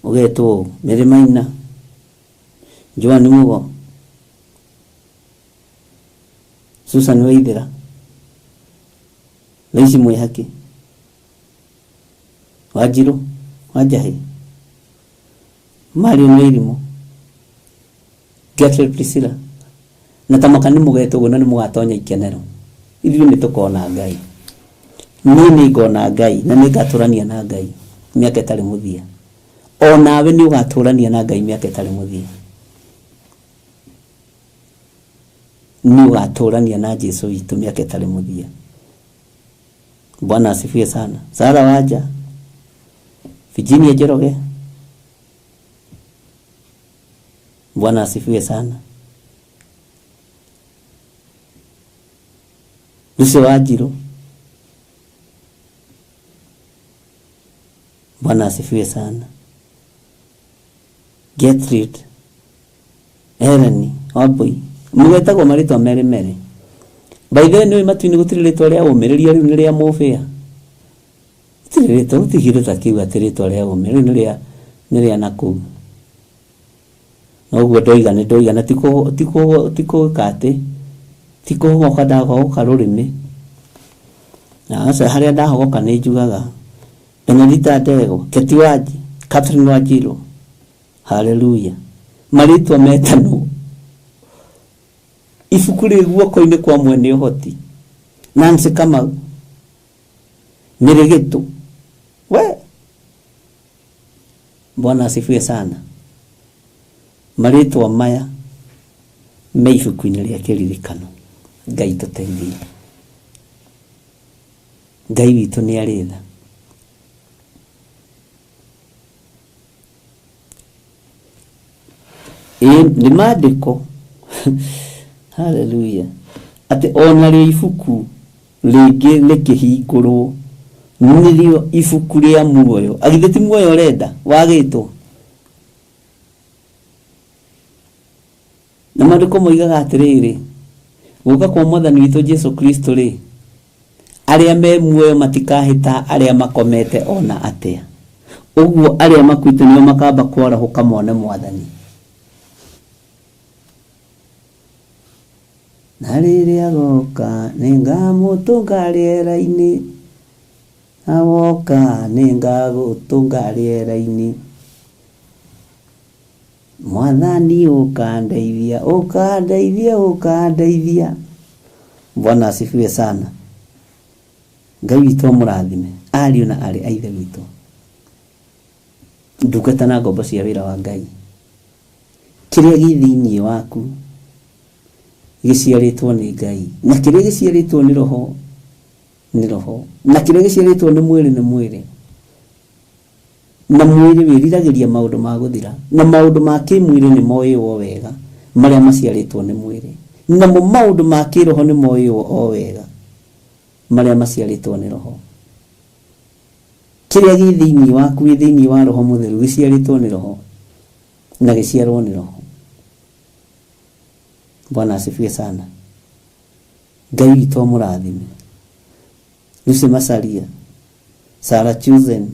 Ũgetwo Mary Maina. Joan Mugo. Susan Waithera. Loici Mwĩhaki. Wanjirũ Wanjahĩ. Marion Wairimu. Gertrude Priscilla. Na tamaka nĩ mũgetwo ũguo na nĩ mũgatonya ikenero. Ithuĩ nĩ tũkona Ngai. Niĩ nĩ ngona Ngai na nĩ ngatũrania na Ngai mĩaka ĩtarĩ mũthia. O nawe nĩ ũgatũrania na Ngai mĩaka ĩtarĩ mũthia. Nĩ ũgatũrania na Jesu witũ mĩaka ĩtarĩ mũthia. Bwana asifiwe sana. Sara Wanja, Virginia Njoroge. Bwana asifiwe sana. Lucy Wanjiru. Bwana asifiwe sana. Gertrude Ellen Wambui. Mũgetagwo marĩtwa merĩ merĩ. By the way nĩ matu-inĩ gũtirĩ rĩtwa rĩa ũmĩrĩria rĩu nĩ rĩa mũbĩa. Gũtirĩ rĩtwa gũtirĩ kĩndũ ta kĩu atĩ rĩtwa rĩa ũmĩrĩria rĩu nĩ rĩa nakũu. Noguo ndoiga nĩ ndoiga na ti gwĩka atĩ ti kũhogoka ndahogoka rũrĩmĩ. Na aca harĩa ndahogoka nĩ njugaga. Benedita Ndegwa, Keti Wanji, Catherine Wanjiru. Haleluya. Marĩtwa metanwo. Ibuku rĩ guoko-inĩ kwa mwene ũhoti. Nancy Kamau. Mĩrĩgĩtũ. We. Bwana asifiwe sana. Marĩtwa maya me ibuku-inĩ rĩa kĩririkano. Ngai tũteithie. Ngai witũ nĩ arĩ tha. Ĩĩ nĩ maandĩko. Haleluya. Atĩ ona rĩo ibuku rĩngĩ rĩkĩhingũrwo nĩrĩo ibuku rĩa muoyo. Agithĩ ti muoyo ũrenda wagĩtwo. Na maandĩko moigaga atĩrĩrĩ, gũka kwa mwathani witũ Jesu Kristo rĩ, arĩa me muoyo matikahĩta arĩa makomete ona atĩa. Ũguo arĩa makuĩte nĩo makamba kwarahũka mone mwathani. Na rĩrĩa agoka nĩngamũtũnga rĩera-inĩ. Na woka nĩngagũtũnga rĩera-inĩ. Mwathani ũkandeithia, ũkandeithia, ũkandeithia. Bwana asifiwe sana. Ngai witũ amũrathime ariũ na arĩ a ithe witũ. Ndungata na ngombo cia wĩra wa Ngai. Kĩrĩa gĩ thĩinĩ waku gĩciarĩtwo nĩ Ngai na kĩrĩa gĩciarĩtwo nĩ Roho Nĩ roho. Na kĩrĩa gĩciarĩtwo nĩ mwĩrĩ nĩ mwĩrĩ. Na mwĩrĩ wĩriragĩria maũndũ ma gũthira. Na maũndũ ma kĩmwĩrĩ nĩ moĩwo wega, marĩa maciarĩtwo nĩ mwĩrĩ. Namo maũndũ ma kĩroho nĩ moĩwo o wega, marĩa maciarĩtwo nĩ roho. Kĩrĩa gĩ thĩinĩ waku wĩ thĩinĩ wa roho mũtheru gĩciarĩtwo nĩ roho na gĩciarwo nĩ roho. Bwana asifiwe sana. Ngai witũ amũrathime. Lucy Macharia, Sarah Chuzen,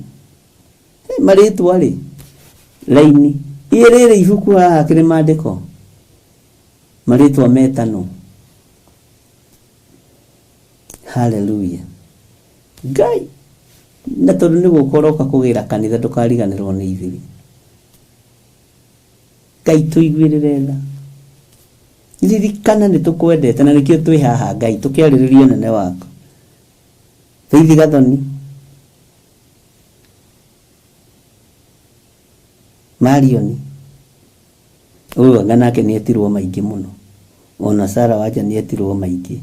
marĩtwa rĩ raini ĩ rĩrĩ ibuku haha kĩrĩ maandĩko marĩtwa metano. Haleluya. Ngai na tondũ nĩ gũka ũroka kũgĩra kanitha ndũkariganĩrwo nĩ ithuĩ. Ngai tũiguĩrĩre tha. Ririkana nĩ tũkwendete na nĩkĩo twĩ haha Ngai tũkĩarĩrĩria ũnene waku. Faith Gathoni, Marioni, ũyũ anga nake nĩ etirwo maingĩ mũno. Ona Sarah Wanja nĩ etirwo maingĩ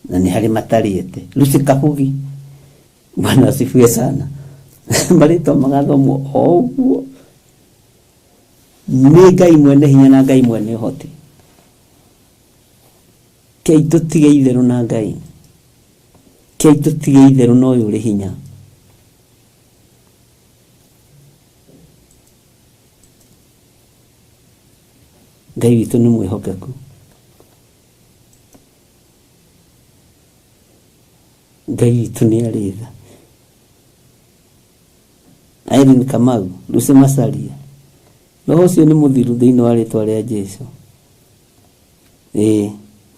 na nĩ harĩ matarĩte. Lucy Kabugi, Bwana asifiwe sana. Marĩtwa magathomwo o ũguo. Nĩ Ngai mwene hinya na Ngai mwene ũhoti. Kei tũtige itherũ na Ngai. Kei tũtige itherũ na ũyũ ũrĩ hinya. Ngai witũ nĩ mwĩhokeku. Ngai witũ nĩ arĩ tha. Irene Kamau, Lucy Macharia, roho ũcio nĩ mũthiru thĩinĩ wa rĩtwa rĩa Jesu. Ĩĩ,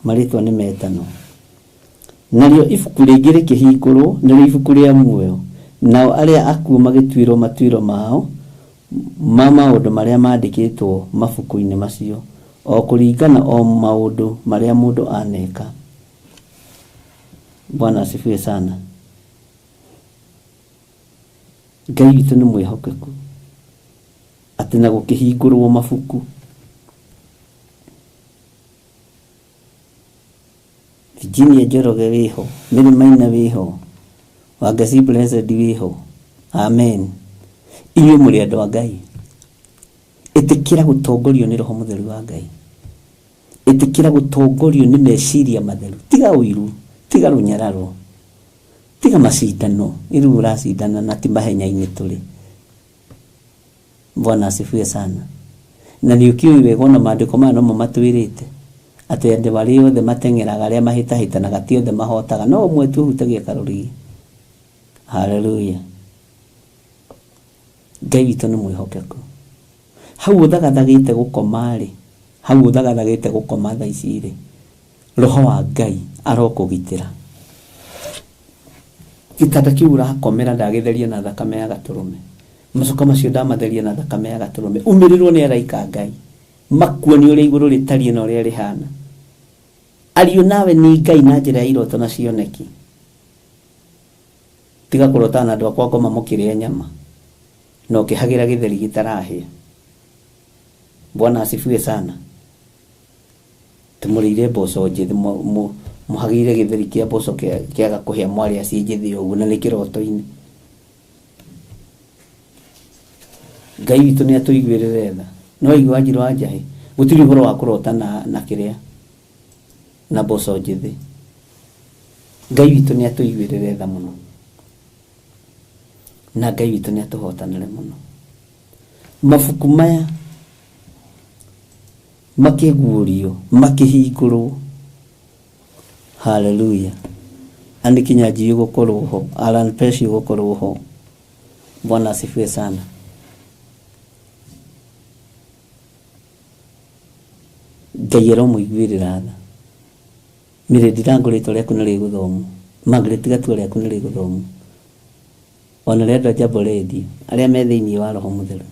marĩtwa nĩ metano. Narĩo ibuku rĩngĩ rĩkĩhingũrwo, nĩrĩo ibuku rĩa muoyo. Nao arĩa akuũ magĩtuĩrwo matuĩro mao ma maũndũ marĩa maandĩkĩtwo mabuku-inĩ macio, o kũringana o maũndũ marĩa mũndũ aneka. Bwana asifiwe sana. Ngai witũ nĩ mwĩhokeku atĩ na gũkĩhingũrwo mabuku. Virginia Njoroge wĩho, Mary Maina wĩho, Wangeci Blessed wĩho. Amen. Inyuĩ mũrĩ andũ a Ngai. Ĩtĩkĩra gũtongorio nĩ Roho Mũtheru wa Ngai. Ĩtĩkĩra gũtongorio nĩ meciria matheru. Tiga ũiru, tiga rũnyararo, tiga macindano. Rĩu ũracindana na ti mahenya-inĩ tũrĩ. Bwana asifiwe sana. Na nĩ ũkĩũĩ wega ona maandĩko maya nomo matwĩrĩte atĩ andũ arĩa othe mateng'eraga arĩa mahĩtahĩtanaga ti othe mahotaga, no ũmwe tu ũhutagia karũrigi. Haleluya. Ngai witũ nĩ mwĩhokeku. Hau ũthagathagĩte gũkoma rĩ, hau ũthagathagĩte gũkoma thaa ici rĩ, roho wa Ngai arokũgitĩra. Gĩtanda kĩu ũrakomera ndagĩtheria na thakame ya gatũrũme. Macoka macio ndamatheria na thakame ya gatũrũme. Umĩrĩrwo nĩ araika a Ngai. Makuonie ũrĩa igũrũ rĩtariĩ na ũrĩa rĩhana. Ario nawe nĩ Ngai na njĩra ya iroto na cioneki. Tiga kũrotana na andũ akwa ngoma mũkĩrĩa nyama na ũkĩhagĩra gĩtheri gĩtarahĩa. Bwana asifiwe sana. Tũmũrĩire mboco njĩthĩ mũhagĩire gĩtheri kĩa mboco kĩaga kũhĩa mwarĩa ciĩ njĩthĩ ũguo na nĩ kĩroto-inĩ. Ngai witũ nĩ atũiguĩrĩre tha. No aigua Wanjirũ wa Njahĩ gũtirĩ ũhoro wa kũrota na kĩrĩa na mboco njĩthĩ. Ngai witũ nĩ atũiguĩrĩre tha mũno. Na Ngai witũ nĩ atũhotanĩre mũno. Mabuku maya makĩguũrio, makĩhingũrwo. Haleluya. Anĩ Kinyanjui ũgũkorwo ho, Alan Pesci ũgũkorwo ho. Bwana asifiwe sana. Ngai aromũiguĩrĩra tha. Mĩrĩ Ndirango rĩtwa rĩaku nĩ rĩgũthomwo. Margaret Gatua rĩaku nĩ rĩgũthomwo. Ona rĩa andũ a Jambo Radio arĩa me thĩinĩ wa Roho Mũtheru.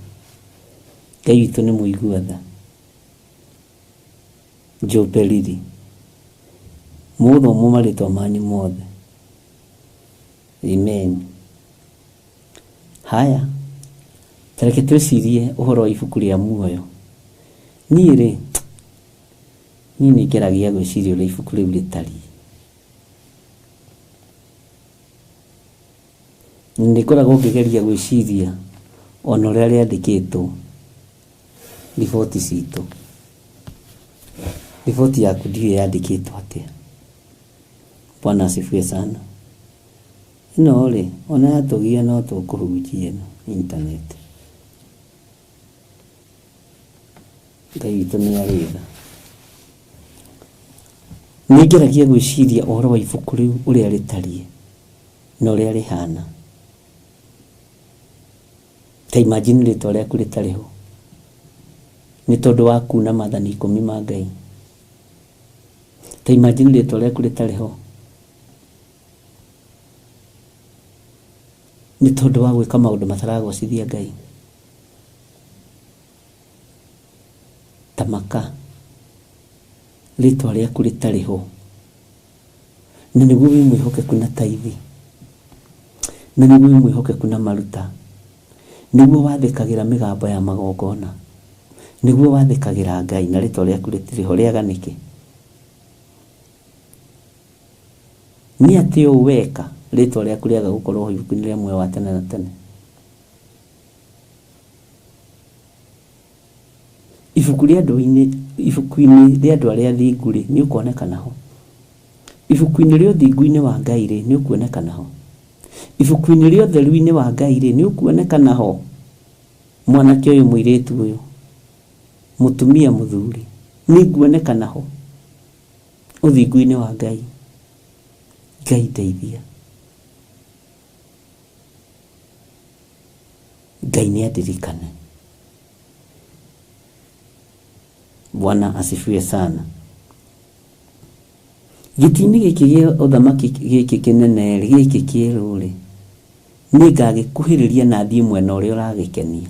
Ngai witũ nĩ mũigua tha. Njũmbe Riri. Mũgũthomwo marĩtwa manyu mothe. Amen. Haya, ta reke twĩcirie ũhoro wa ibuku rĩa muoyo. Niĩ rĩ, niĩ nĩ ngeragia gwĩciria ũrĩa ibuku rĩu rĩtariĩ. Nĩ ngoragwo ngĩgeria gwĩciria ona ũrĩa rĩandĩkĩtwo riboti citũ. Riboti yaku ndiũĩ yandĩkĩtwo atĩa. Bwana asifiwe sana. Ĩno rĩ, ona yatũgia no tũkũhunjia ĩno internet. Ngai witũ nĩ arĩ tha. Nĩ ngeragia gwĩciria ũhoro wa ibuku rĩu ũrĩa rĩtariĩ na ũrĩa rĩhana. Ta imagine rĩtwa rĩaku rĩtarĩ ho nĩ tondũ wa kuna maathani 10 ma Ngai. Ta imagine rĩtwa rĩaku rĩtarĩ ho nĩ tondũ wa gwĩka maũndũ mataragocithia Ngai. Ta maka rĩtwa rĩaku rĩtarĩ ho na nĩguo wĩ mwĩhokeku na taithi, na nĩguo wĩ mwĩhokeku na maruta, nĩguo wathĩkagĩra mĩgambo ya magongona, nĩguo wathĩkagĩra Ngai, na rĩtwa rĩaku rĩtirĩ ho. Rĩaga nĩkĩ? Nĩ atĩ ũũ weka rĩtwa rĩaku rĩaga gũkorwo ibuku-inĩ rĩa muoyo wa tene na tene. Ibuku rĩa andũ-inĩ, ibuku-inĩ rĩa andũ arĩa athingu rĩ, nĩ ũkuonekana ho. Ibuku-inĩ rĩa ũthingu-inĩ wa Ngai rĩ, nĩ ũkuonekana ho. Ibuku-inĩ rĩa ũtheru-inĩ wa Ngai rĩ, nĩ ũkuonekana ho. Mwanake ũyũ, mũirĩtu ũyũ, mũtumia, mũthuri, nĩ nguonekana ho ũthingu-inĩ wa Ngai. Ngai ndeithia. Ngai nĩ andirikane. Bwana asifiwe sana. Gĩtĩ-inĩ gĩkĩ gĩa ũthamaki gĩkĩ kĩnene rĩ, gĩkĩ kĩerũ rĩ, nĩ ngagĩkuhĩrĩria na thiĩ mwena ũrĩa ũragĩkenia.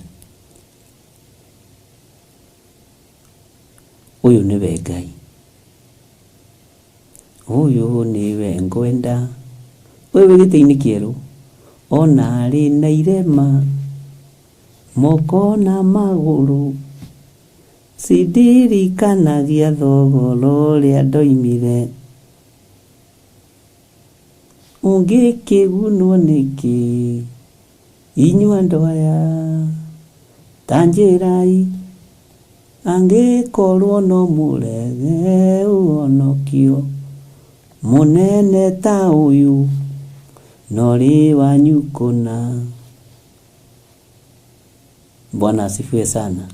Ũyũ nĩwe Ngai. Ũyũ nĩwe ngwenda. Ũyũ wĩ gĩtĩ-inĩ kĩerũ, ona arĩ na irema, moko na magũrũ, cindirikanagia thogora ũrĩa ndoimire. Ũngĩkĩgunwo nĩkĩ inyuĩ andũ aya, ta njĩrai, angĩkorwo no mũrege ũhonokio mũnene ta ũyũ, no rĩ wanyu kũna. Bwana asifiwe sana.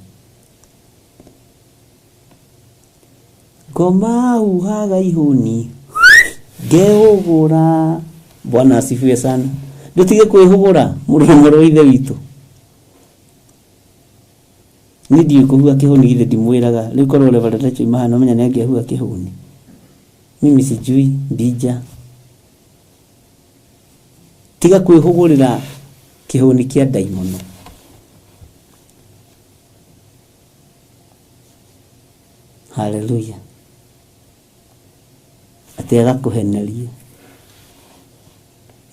Ngoma huhaga ihũni ngehũgũra. Bwana asifiwe sana. Ndũtige kwĩhũgũra mũrũ wa ithe witũ. Niĩ ndiũĩ kũhua kĩhũni, githĩ ndimwĩraga. Rĩu korwo Reverend Rachel Imahana ũmenya nĩ angĩahua kĩhũni. Mimi sijui mbija. Tiga kwĩhũgũrĩra kĩhũni kĩa ndaimono. Haleluya. Atĩ agakũheneria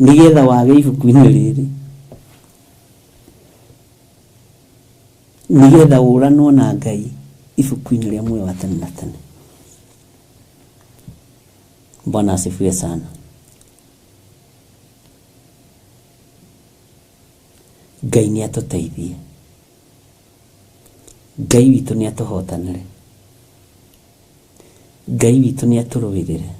nĩgetha wage ibuku-inĩ rĩrĩ, nĩgetha ũranwo na Ngai ibuku-inĩ rĩa muoyo wa tene na tene. Bwana asifiwe sana. Ngai nĩ atũteithie. Ngai witũ nĩ atũhotanĩre. Ngai witũ nĩ atũrũĩrĩre.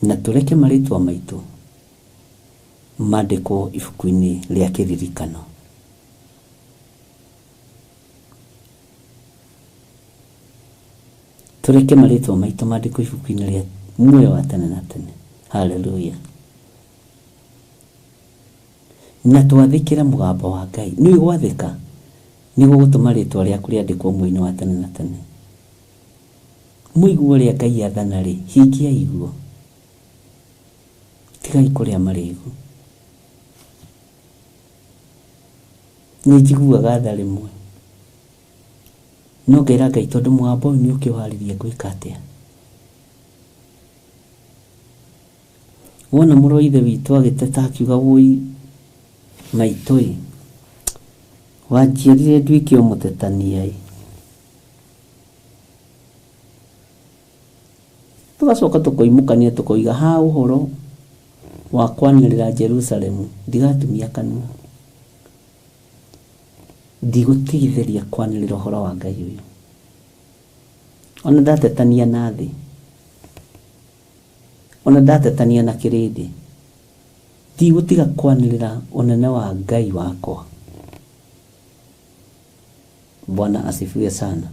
Na tũreke marĩtwa maitũ mandĩkwo ibuku-inĩ rĩa kĩririkano. Tũreke marĩtwa maitũ mandĩkwo ibuku-inĩ rĩa muoyo wa tene na tene. Haleluya. Na twathĩkĩre mũgambo wa Ngai. Nĩ gwathĩka nĩ gũgũtũma rĩtwa rĩaku rĩandĩkwo muoyo-inĩ wa tene na tene. Mũigua ũrĩa Ngai athana rĩ, hingia iguo. Tigai kũrĩa marĩgu. Nĩ njiguaga tha rĩmwe. No ngera Ngai tondũ mũgambo ũyũ nĩ ũkĩũharĩria ngwĩka atĩa. Wona mũrũ wa ithe witũ agĩteta akiuga wũi maitũ ĩ, wanjiarire nduĩke o mũtetania ĩ. Tũgacoka tũkoimũkania tũkoiga ha ũhoro Wa kwanĩrĩra Jerusalemu ndigatumia kanua. Ndigũtigithĩria kwanĩrĩra ũhoro wa Ngai ũyũ. Ona ndatetania na thĩ, ona ndatetania na kĩrĩndĩ, ndigũtiga kwanĩrĩra ũnene wa Ngai wakwa. Bwana asifiwe sana.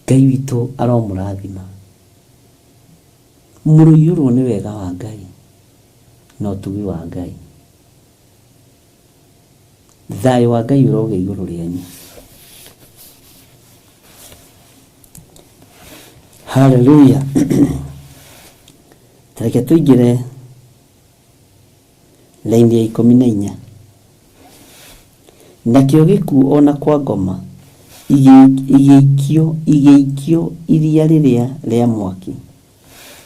Ngai witũ aromũrathima. Mũrũiyũrwo nĩ wega wa Ngai na ũtugi wa Ngai. Thayũ wa Ngai ũrogĩa igũrũ rĩanyu. Haleluya. Tareke tũingĩre laini ya 14. Nakĩo gĩkuũ o na kwa ngoma igĩikio iria rĩrĩa rĩa mwaki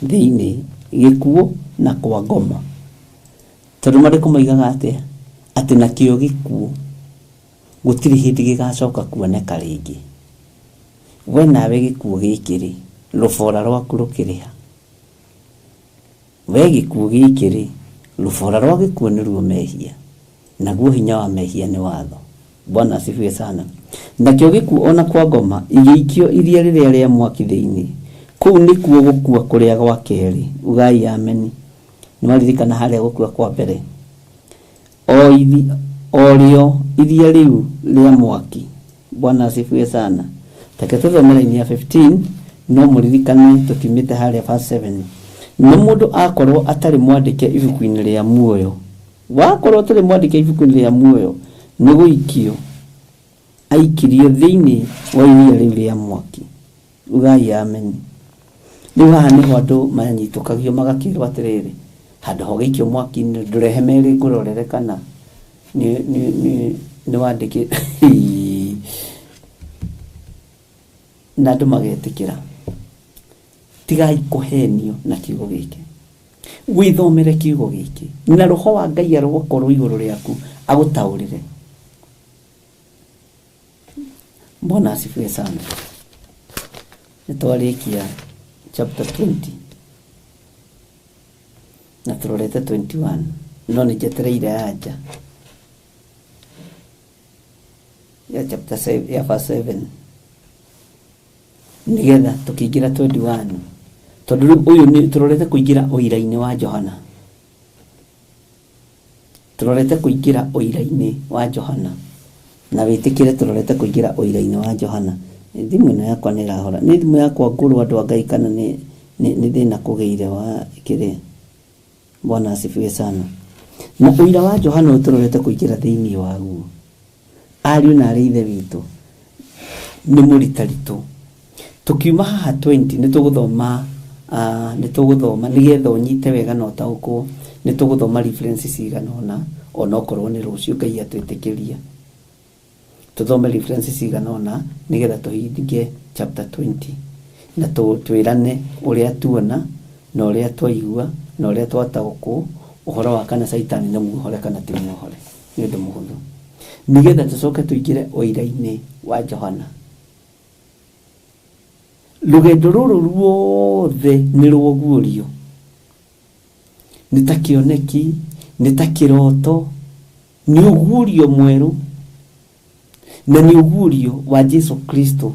thĩinĩ, gĩkuũ na kwa ngoma. Tondũ maandĩko moigaga atĩa? Atĩ nakĩo gĩkuũ gũtirĩ hĩndĩ gĩgacoka kuoneka rĩngĩ. We nawe gĩkuũ gĩkĩ rĩ, rũbora rwaku rũkĩrĩ ha? We gĩkuũ gĩkĩ rĩ, rũbora rwa gĩkuũ nĩruo mehia, naguo hinya wa mehia nĩ watho. Bwana asifiwe sana. Nakĩo gĩkuũ o na kwa ngoma igĩikio iria rĩrĩa rĩa mwaki thĩinĩ. Kũu nĩkuo gũkua kũrĩa gwa kerĩ. Ugai ameni. Nĩwaririkana harĩa gũkua kwa mbere. O rĩo iria rĩu rĩa mwaki. Bwana asifiwe sana. Reke tũthome raini ya 15 no mũririkane tũkiumĩte harĩa verse 7. Na mũndũ akorwo atarĩ mwandĩke ibuku-inĩ rĩa muoyo, wakorwo ũtarĩ mwandĩke ibuku-inĩ rĩa muoyo, nĩ gũikio aikirio thĩinĩ wa iria rĩu rĩa mwaki. Ugai ameni. Rĩu haha nĩho andũ manyitũkagio magakĩrwo atĩrĩrĩ, handũ ha ũgĩikio mwaki-inĩ ndũrehe merĩ ngũrorere kana nĩ wandĩkĩ na andũ magetĩkĩra. Tigai kũhenio na kiugo gĩkĩ. Wĩthomere kiugo gĩkĩ na roho wa Ngai arokorwo igũrũ rĩaku agũtaũrĩre. Bwana asifiwe sana. Nĩtwarĩkia chapter 20 na tũrorete 21 no nĩ njetereire anja ya chapter 7 ya verse 7 nĩgetha tũkĩingĩra 21, tondũ rĩu ũyũ nĩ tũrorete kũingĩra ũira-inĩ wa Johana. Tũrorete kũingĩra ũira-inĩ wa Johana na wĩtĩkĩre tũrorete kũingĩra ũira-inĩ wa Johana. Thimũ ĩno yakwa nĩ ĩrahora, nĩ thimũ yakwa ngũrũ andũ a Ngai kana nĩ thĩna kũgĩire wa kĩrĩa. Bwana asifiwe sana. Na ũira wa Johana ũyũ tũrorete kũingĩra thĩinĩ waguo, ariũ na arĩ ithe witũ, nĩ mũritaritũ. Tũkiuma haha 20 nĩ tũgũthoma nĩgetha ũnyite wega na ũtaũkwo. Nĩ tũgũthoma reference cigana ũna, onokorwo nĩ rũciũ Ngai atwĩtĩkĩria tũthome reference cigana ũna nĩgetha tũhinge chapter 20 na twĩrane ũrĩa tuona na ũrĩa twaigua na ũrĩa twataũkwo ũhoro wa kana Caitani nĩ muohore kana ti muohore. Nĩ ũndũ mũhũthũ nĩgetha tũcoke tũingĩre ũira-inĩ wa Johana. Rũgendo rũrũ ruothe nĩ rwoguũrio, nĩ ta kĩoneki, nĩ ta kĩroto, nĩ ũguũrio mwerũ na nĩ ũguũrio wa Jesu Kristo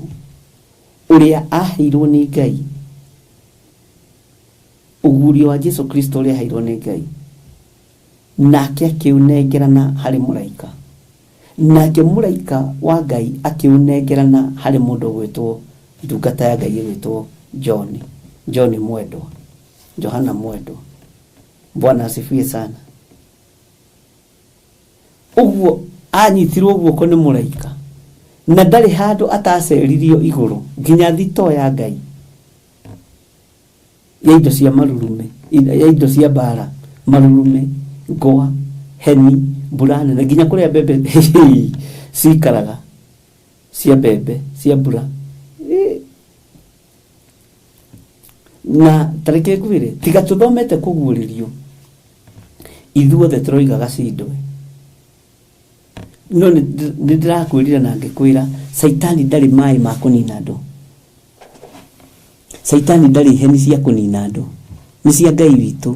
ũrĩa aheirwo nĩ Ngai, ũguũrio wa Jesu Kristo ũrĩa aheirwo nĩ Ngai, nake akĩũnengerana harĩ mũraika, nake mũraika wa Ngai akĩũnengerana harĩ mũndũ ũgwĩtwo ndungata ya Ngai ĩgwĩtwo John, John mwendwa, Johana mwendwa. Bwana asifiwe sana. Ũguo anyitirwo guoko nĩ mũraika na ndarĩ handũ ataceririo igũrũ nginya thitoo ya Ngai ya indo cia marurume, ya indo cia mbara, marurume, ngwa, heni, mbura nene, nginya kũrĩa mbembe cikaraga cia mbembe cia mbura. Na tareke ngwĩre, tiga tũthomete kũguũrĩrio ithuothe tũroigaga cindwe, no nĩ ndĩrakwĩrire na ngĩkwĩra Caitani ndarĩ maĩ ma kũnina andũ, Caitani ndarĩ heni cia kũnina andũ, nĩ cia Ngai witũ.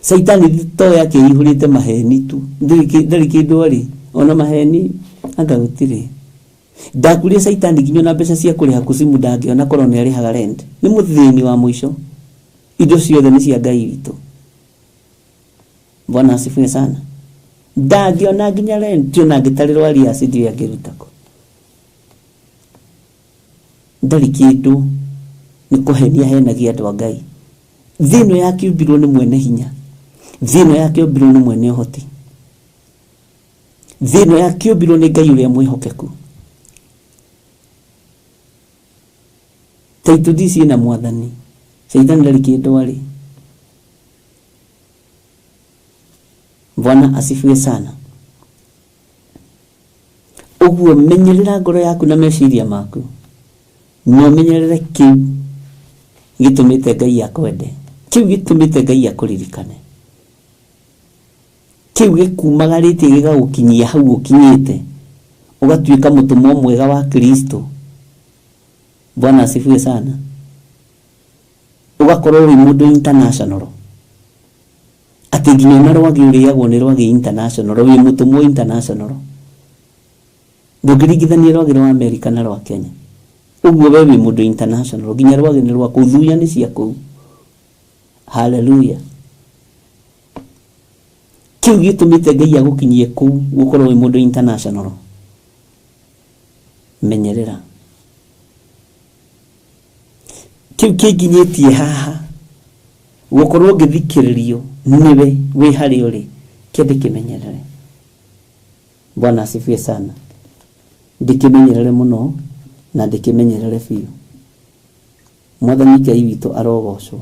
Caitani to yake ihũrĩte maheni tu, ndarĩ kĩndũ arĩ ona maheni anga gũtirĩ. Ndakurie caitani nginya na mbeca cia kũrĩha kucimu ndangĩona korwo nĩ arĩhaga rent. Nĩ mũthĩni wa mũico. Indo ciothe nĩ cia Ngai witũ. Bwana asifiwe sana. Ndangĩona nginya rent ona angĩtarĩrwo arrears ndiũĩ angĩruta kũ. Ndarĩ kĩndũ, nĩ kũhenia ahenagia andũ a Ngai. Thĩ ĩno yakĩũmbirwo nĩ mwene hinya, thĩ ĩno yakĩũmbirwo nĩ mwene ũhoti, thĩ ĩno yakĩũmbirwo nĩ Ngai ũrĩa mwĩhokeku. Title deed ciĩna mwathani, caitani ndarĩ kĩndũ arĩ. Bwana asifiwe sana. Ũguo menyerera ngoro yaku na meciria maku, na ũmenyerere kĩu gĩtũmĩte Ngai akwende, kĩu gĩtũmĩte Ngai akũririkane, kĩu gĩkumagarĩtie gĩgagũkinyia hau ũkinyĩte, ũgatuĩka mũtũmwo mwega wa Kristo. Bwana asifiwe sana. Ũgakorwo wĩ mũndũ international, atĩ nginya ona rwagĩ ũrĩagwo nĩ rwagĩ international, wĩ mũtũmwo international. Ndũngĩringithania rwagĩ rwa Amerika na rwa Kenya. Ũguo we wĩ mũndũ international, nginya rwagĩ nĩ rwa kũu, thuya nĩ cia kũu. Hallelujah. Kĩu gĩtũmĩte Ngai agũkinyie kũu gũkorwo wĩ mũndũ international. Menyerera. Kĩu kĩnginyĩtie haha gũkorwo ngĩthikĩrĩrio nĩwe wĩ harĩa ũrĩ, kĩo ndĩkĩmenyerere. Bwana asifiwe sana. Ndĩkĩmenyerere mũno na ndĩkĩmenyerere biũ. Mwathani Ngai witũ arogocwo.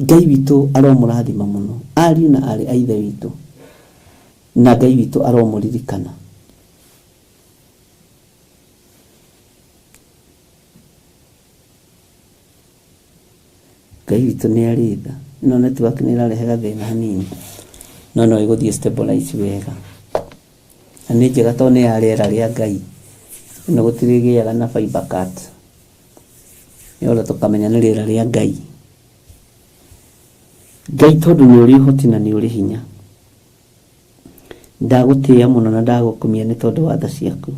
Ngai witũ aromũrathima mũno, ariũ na aarĩ a Ithe witũ, na Ngai witũ aromũririkana. Ngai witũ nĩ arĩ tha. Ĩno network nĩ ĩrarehe gathĩna hanini, no no ĩgũthiĩ stabilize wega. Na nĩ njega tondũ nĩ ya rĩera rĩa Ngai. Ĩno gũtirĩgĩaga na fiber cut. Nĩgetha tũkamenya nĩ rĩera rĩa Ngai. Ngai tondũ nĩ ũrĩ ũhoti na nĩ ũrĩ hinya, ndagũtĩĩa mũno na ndagũkumia nĩ tondũ wa tha ciaku.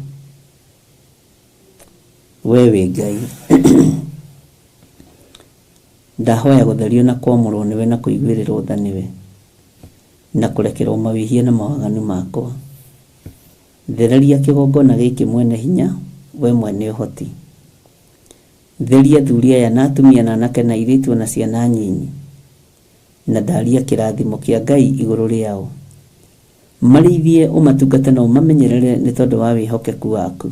We wĩ Ngai. Ndahoya gũtherio na kwamũrwo nĩwe na kũiguĩrĩrwo tha nĩwe, na kũrekerwo mawĩhia na mawaganu makwa. Thereria kĩgongona gĩkĩ mwene hinya, we mwene ũhoti. Theria athuri aya na atumia na anake na airĩtu ona ciana nyinyi, na ndaria kĩrathimo kĩa Ngai igũrũ rĩao. Marĩithie ũmatungate na ũmamenyerere nĩ tondũ wa wĩhokeku waku.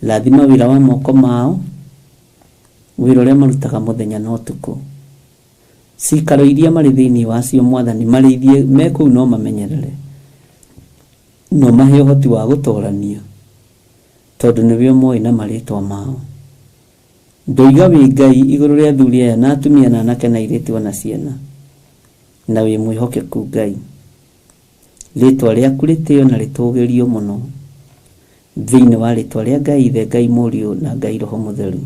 Rathima wĩra wa moko mao, wĩra ũrĩa marutaga mũthenya na ũtukũ. Cikaro iria marĩ thĩinĩ wacio Mwathani, marĩithie me kũu no mamenyerere, na ũmahe ũhoti wa gũtorania, tondũ nĩwe ũmoĩ na marĩtwa mao. Ndoiga wĩ Ngai igũrũ rĩa athuri aya na atumia na anake na airĩtu ona ciana, na wĩ mwĩhokeku Ngai. Rĩtwa rĩaku rĩtĩo na rĩtũgĩrio mũno, thĩinĩ wa rĩtwa rĩa Ngai Ithe, Ngai Mũriũ na Ngai Roho Mũtheru.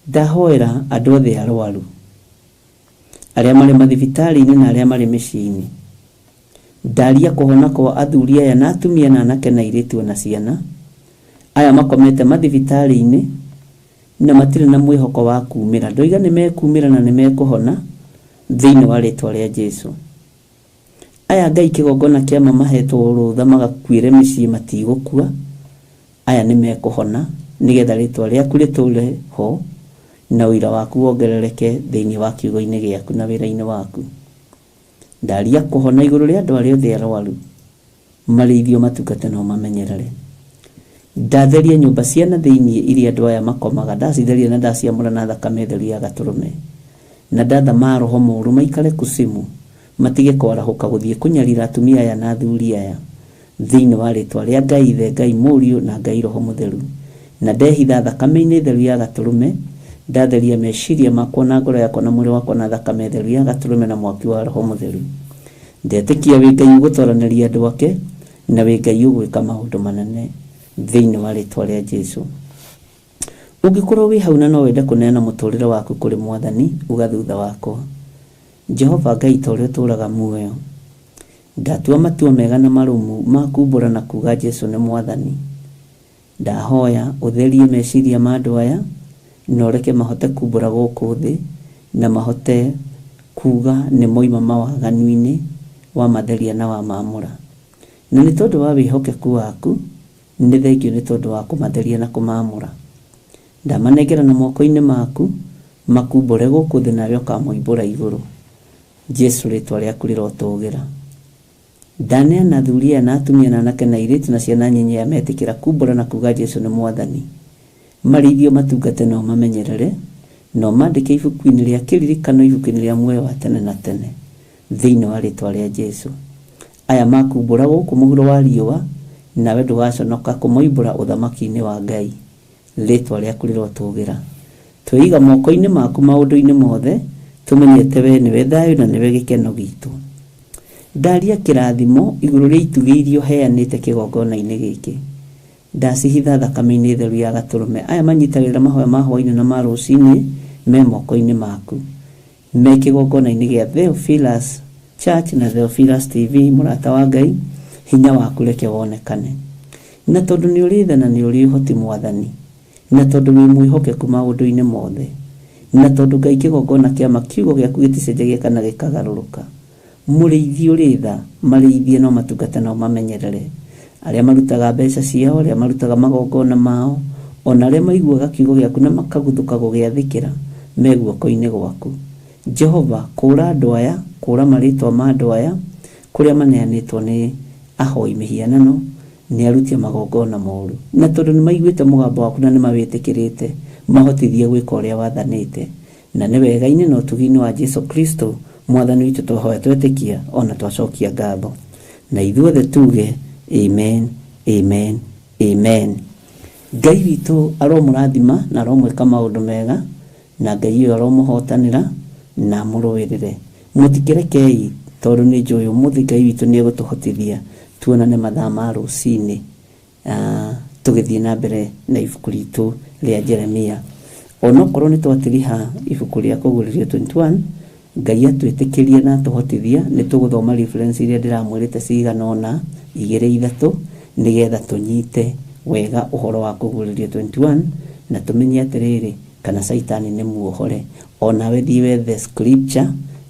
Ndahoera andũ othe arwaru, arĩa marĩ mathibitarĩ-inĩ na arĩa marĩ mĩciĩ-inĩ. Ndaria kũhona kwa athuri aya na atumia na anake na airĩtu ona ciana, aya makomete mathibitarĩ-inĩ na matirĩ na mwĩhoko wa kumĩra. Ndoiga nĩ mekumĩra na nĩ mekũhona thĩinĩ wa rĩtwa rĩa Jesu. Aya Ngai kĩgongona kĩa ma mahetwo rũtha magakuĩre mĩciĩ matigũkua, aya nĩ mekũhona nĩgetha rĩtwa rĩaku rĩtũre ho na ũira waku wongerereke thĩinĩ wa kiugo-inĩ gĩaku na wĩra-inĩ waku. Ndaria kũhona igũrũ rĩa andũ arĩa othe arwaru, marĩithio matungate na ũmamenyerere. Ndatheria nyũmba cia na thĩinĩ iria andũ aya makomaga, ndacitheria na ndaciamũra na thakame theru ya gatũrũme, na ndatha maroho moru maikare kusimu, matige kwarahũka gũthiĩ kũnyarira atumia aya na athuri aya, thĩinĩ wa rĩtwa rĩa Ngai Ithe, Ngai Mũriũ na Ngai Roho Mũtheru. Na ndehitha thakame-inĩ theru ya gatũrũme, ndatheria meciria makwa na ngoro yakwa na mwĩrĩ wakwa na thakame theru ya gatũrũme na mwaki wa Roho Mũtheru. Ndetĩkia wĩ Ngai ũgũtoranĩria andũ ake, na wĩ Ngai ũgwĩka maũndũ manene thĩinĩ wa rĩtwa rĩa Jesu. Ũngĩkorwo wĩ hau na no wende kũneana mũtũrĩre waku kũrĩ Mwathani, uga thutha wakwa. Jehova Ngai ta ũrĩa ũtũũraga muoyo, ndatua matua mega na marũmu ma kumbũra na kuga Jesu nĩ Mwathani. Ndahoya ũtherie meciria ma andũ aya na ũreke mahote kumbũra gũkũ thĩ na mahote kuga nĩ moima mawaganu-inĩ wa matheria na wa mamũra. Na nĩ tondũ wa wĩhokeku waku, nĩ thengio nĩ tondũ wa kũmatheria na kũmamũra. Ndamanengera na moko-inĩ maku, makumbũre gũkũ thĩ nawe ũkamoimbũra igũrũ. Jesu rĩtwa rĩaku rĩrotũgĩra. Ndaneana athuri aya na atumia na anake na airĩtu na ciana nyinyi aya metĩkĩra kumbũra na kuga Jesu nĩ Mwathani. Marĩithio matungate na ũmamenyerere na ũmandĩke ibuku-inĩ rĩa kĩririkano ibuku-inĩ rĩa muoyo wa tene na tene thĩinĩ wa rĩtwa rĩa Jesu. Aya makumbũra gũkũ mũhuro wa riũa nawe ndũgaconoka kũmoimbũra ũthamaki-inĩ wa Ngai. Rĩtwa rĩaku rĩrotũgĩra. Twĩiga moko-inĩ maku maũndũ-inĩ mothe, tũmenyete we nĩwe thayũ na nĩwe gĩkeno gitũ. Ndaria kĩrathimo igũrũ rĩa itugĩ iria ũheanĩte kĩgongona-inĩ gĩkĩ. Ndacihitha thakame-inĩ theru ya gatũrũme. Aya manyitagĩrĩra mahoya ma hwaĩ-inĩ na ma rũcinĩ me moko-inĩ maku. Me kĩgongona-inĩ gĩa Theophilus Church na Theophilus TV, mũrata wa Ngai, hinya waku reke wonekane. Na tondũ nĩ ũrĩ tha na nĩ ũrĩ ũhoti Mwathani, na tondũ wĩ mwĩhokeku maũndũ-inĩ mothe, na tondũ Ngai kĩgongona kĩa ma kiugo gĩaku gĩticenjagia kana gĩkagarũrũka. Mũrĩithi ũrĩ tha, marĩithie no matungate no mamenyerere. Arĩa marutaga mbeca ciao, arĩa marutaga magongona mao, ona arĩa maiguaga kiugo gĩaku na makaguthũka gũgĩathĩkĩra, me guoko-inĩ gwaku. Jehova, kũũra andũ aya, kũũra marĩtwa ma andũ aya, kũrĩa maneanĩtwo nĩ ahoi mĩhianano, nĩ aruti a magongona moru. Na tondũ nĩ maiguĩte mũgambo waku na nĩ mawĩtĩkĩrĩte, mahotithie gwĩka ũrĩa wathanĩte. Na nĩ wega-inĩ na ũtugi-inĩ wa Jesu Kristo, Mwathani witũ twahoya twetĩkia ona twacokia ngatho. Na ithuothe tuge amen, amen, amen. Ngai witũ aromũrathima na aromwĩka maũndũ mega, na Ngai ũyũ aromũhotanĩra na amũrũĩrĩre. Mũtikĩrekei tondũ nĩ njũĩ ũmũthĩ Ngai witũ nĩ egũtũhotithia tuonane mathaa ma rũcinĩ, tũgĩthiĩ na mbere na ibuku ritũ rĩa Jeremia. Onokorwo nĩ twatiriha ibuku rĩa Kũguũrĩrio 21, Ngai atwĩtĩkĩrie na atũhotithia, nĩ tũgũthoma reference iria ndĩramwĩrĩte cigana ũna, igĩrĩ ithatũ, nĩgetha tũnyite wega ũhoro wa Kũguũrĩrio 21 na tũmenye atĩrĩrĩ kana Caitani nĩ muohore. Onawe thiĩ wethe scripture,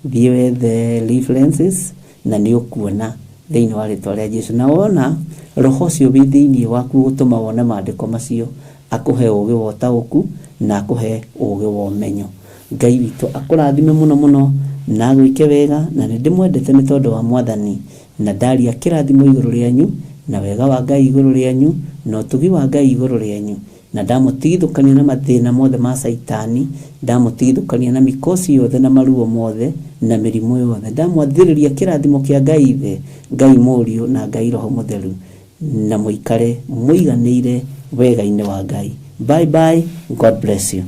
thiĩ wethe references na nĩ ũkuona thĩinĩ wa rĩtwa rĩa Jesu. Na wona roho ũcio wĩ thĩinĩ waku gũtũma wone maandĩko macio, akũhe ũũgĩ wa ũtaũku na akũhe ũũgĩ wa ũmenyo. Ngai witũ akũrathime mũno mũno na agwĩke wega, na nĩ ndĩmwendete nĩ tondũ wa Mwathani, na ndaria kĩrathimo igũrũ rĩanyu na wega wa Ngai igũrũ rĩanyu na ũtugi wa Ngai igũrũ rĩanyu, na ndamũtigithũkania na mathĩna mothe ma Caitani, ndamũtigithũkania na mikosi yothe na maruo mothe na mĩrimũ yothe, ndamwathĩrĩria kĩrathimo kĩa Ngai Ithe, Ngai Mũriũ na Ngai Roho Mũtheru, na mũikare mũiganĩire wega-inĩ wa Ngai. Bye bye, God bless you.